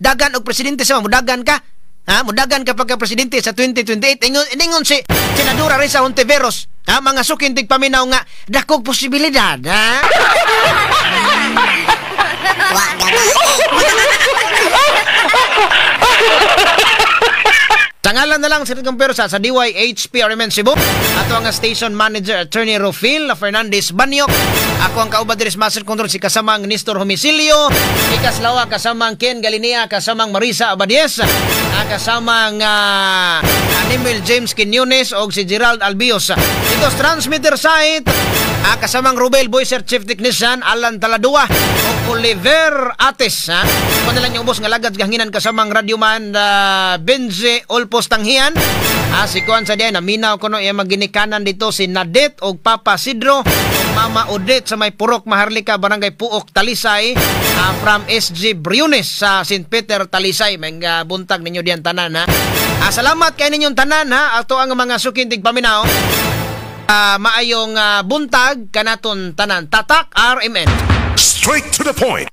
dagan og presidente sa mudagan ka. Ha, mudagan ka pagka presidente sa 2028. Ingon si Senadora Risa Hontiveros, ha, mga suking tigpaminaw, nga dakog posibilidad, ha? Wa gani. Sa ngalan na lang sa Compero sa DYHP RMN Cebu. Ato ang station manager, Attorney Rofil Fernandez Banyok. Ako ang kauban diri sa Master Control, si kasamang Nestor Homicilio, Ikas Lawa, kasamang Ken Galinea, kasamang Marisa Abadies, kasamang Animil James Quiñones og si Gerald Albios. Dito sa transmitter site, kasamang Rubel Boyser Chief Technician, Alan Taladua ug Oliver Ates. Ha? Kung na lang yung ubos nga lagad gahanginan, kasamang radyoman Benze Olpos Tanghian. Si Kuan sa diay naminaw kuno iya maginikanan dito, si Nadet og Papa Sidro ug Mama Odette sa may Purok Maharlika, Barangay Puok, Talisay, from SG Briones sa St. Peter, Talisay. May buntag ninyo diyan tanan, ha. Salamat kay ninyong tanan, ha. Ato ang mga suking tigpaminaw. Maayong buntag kanaton tanan. Tatak RMN. Straight to the point.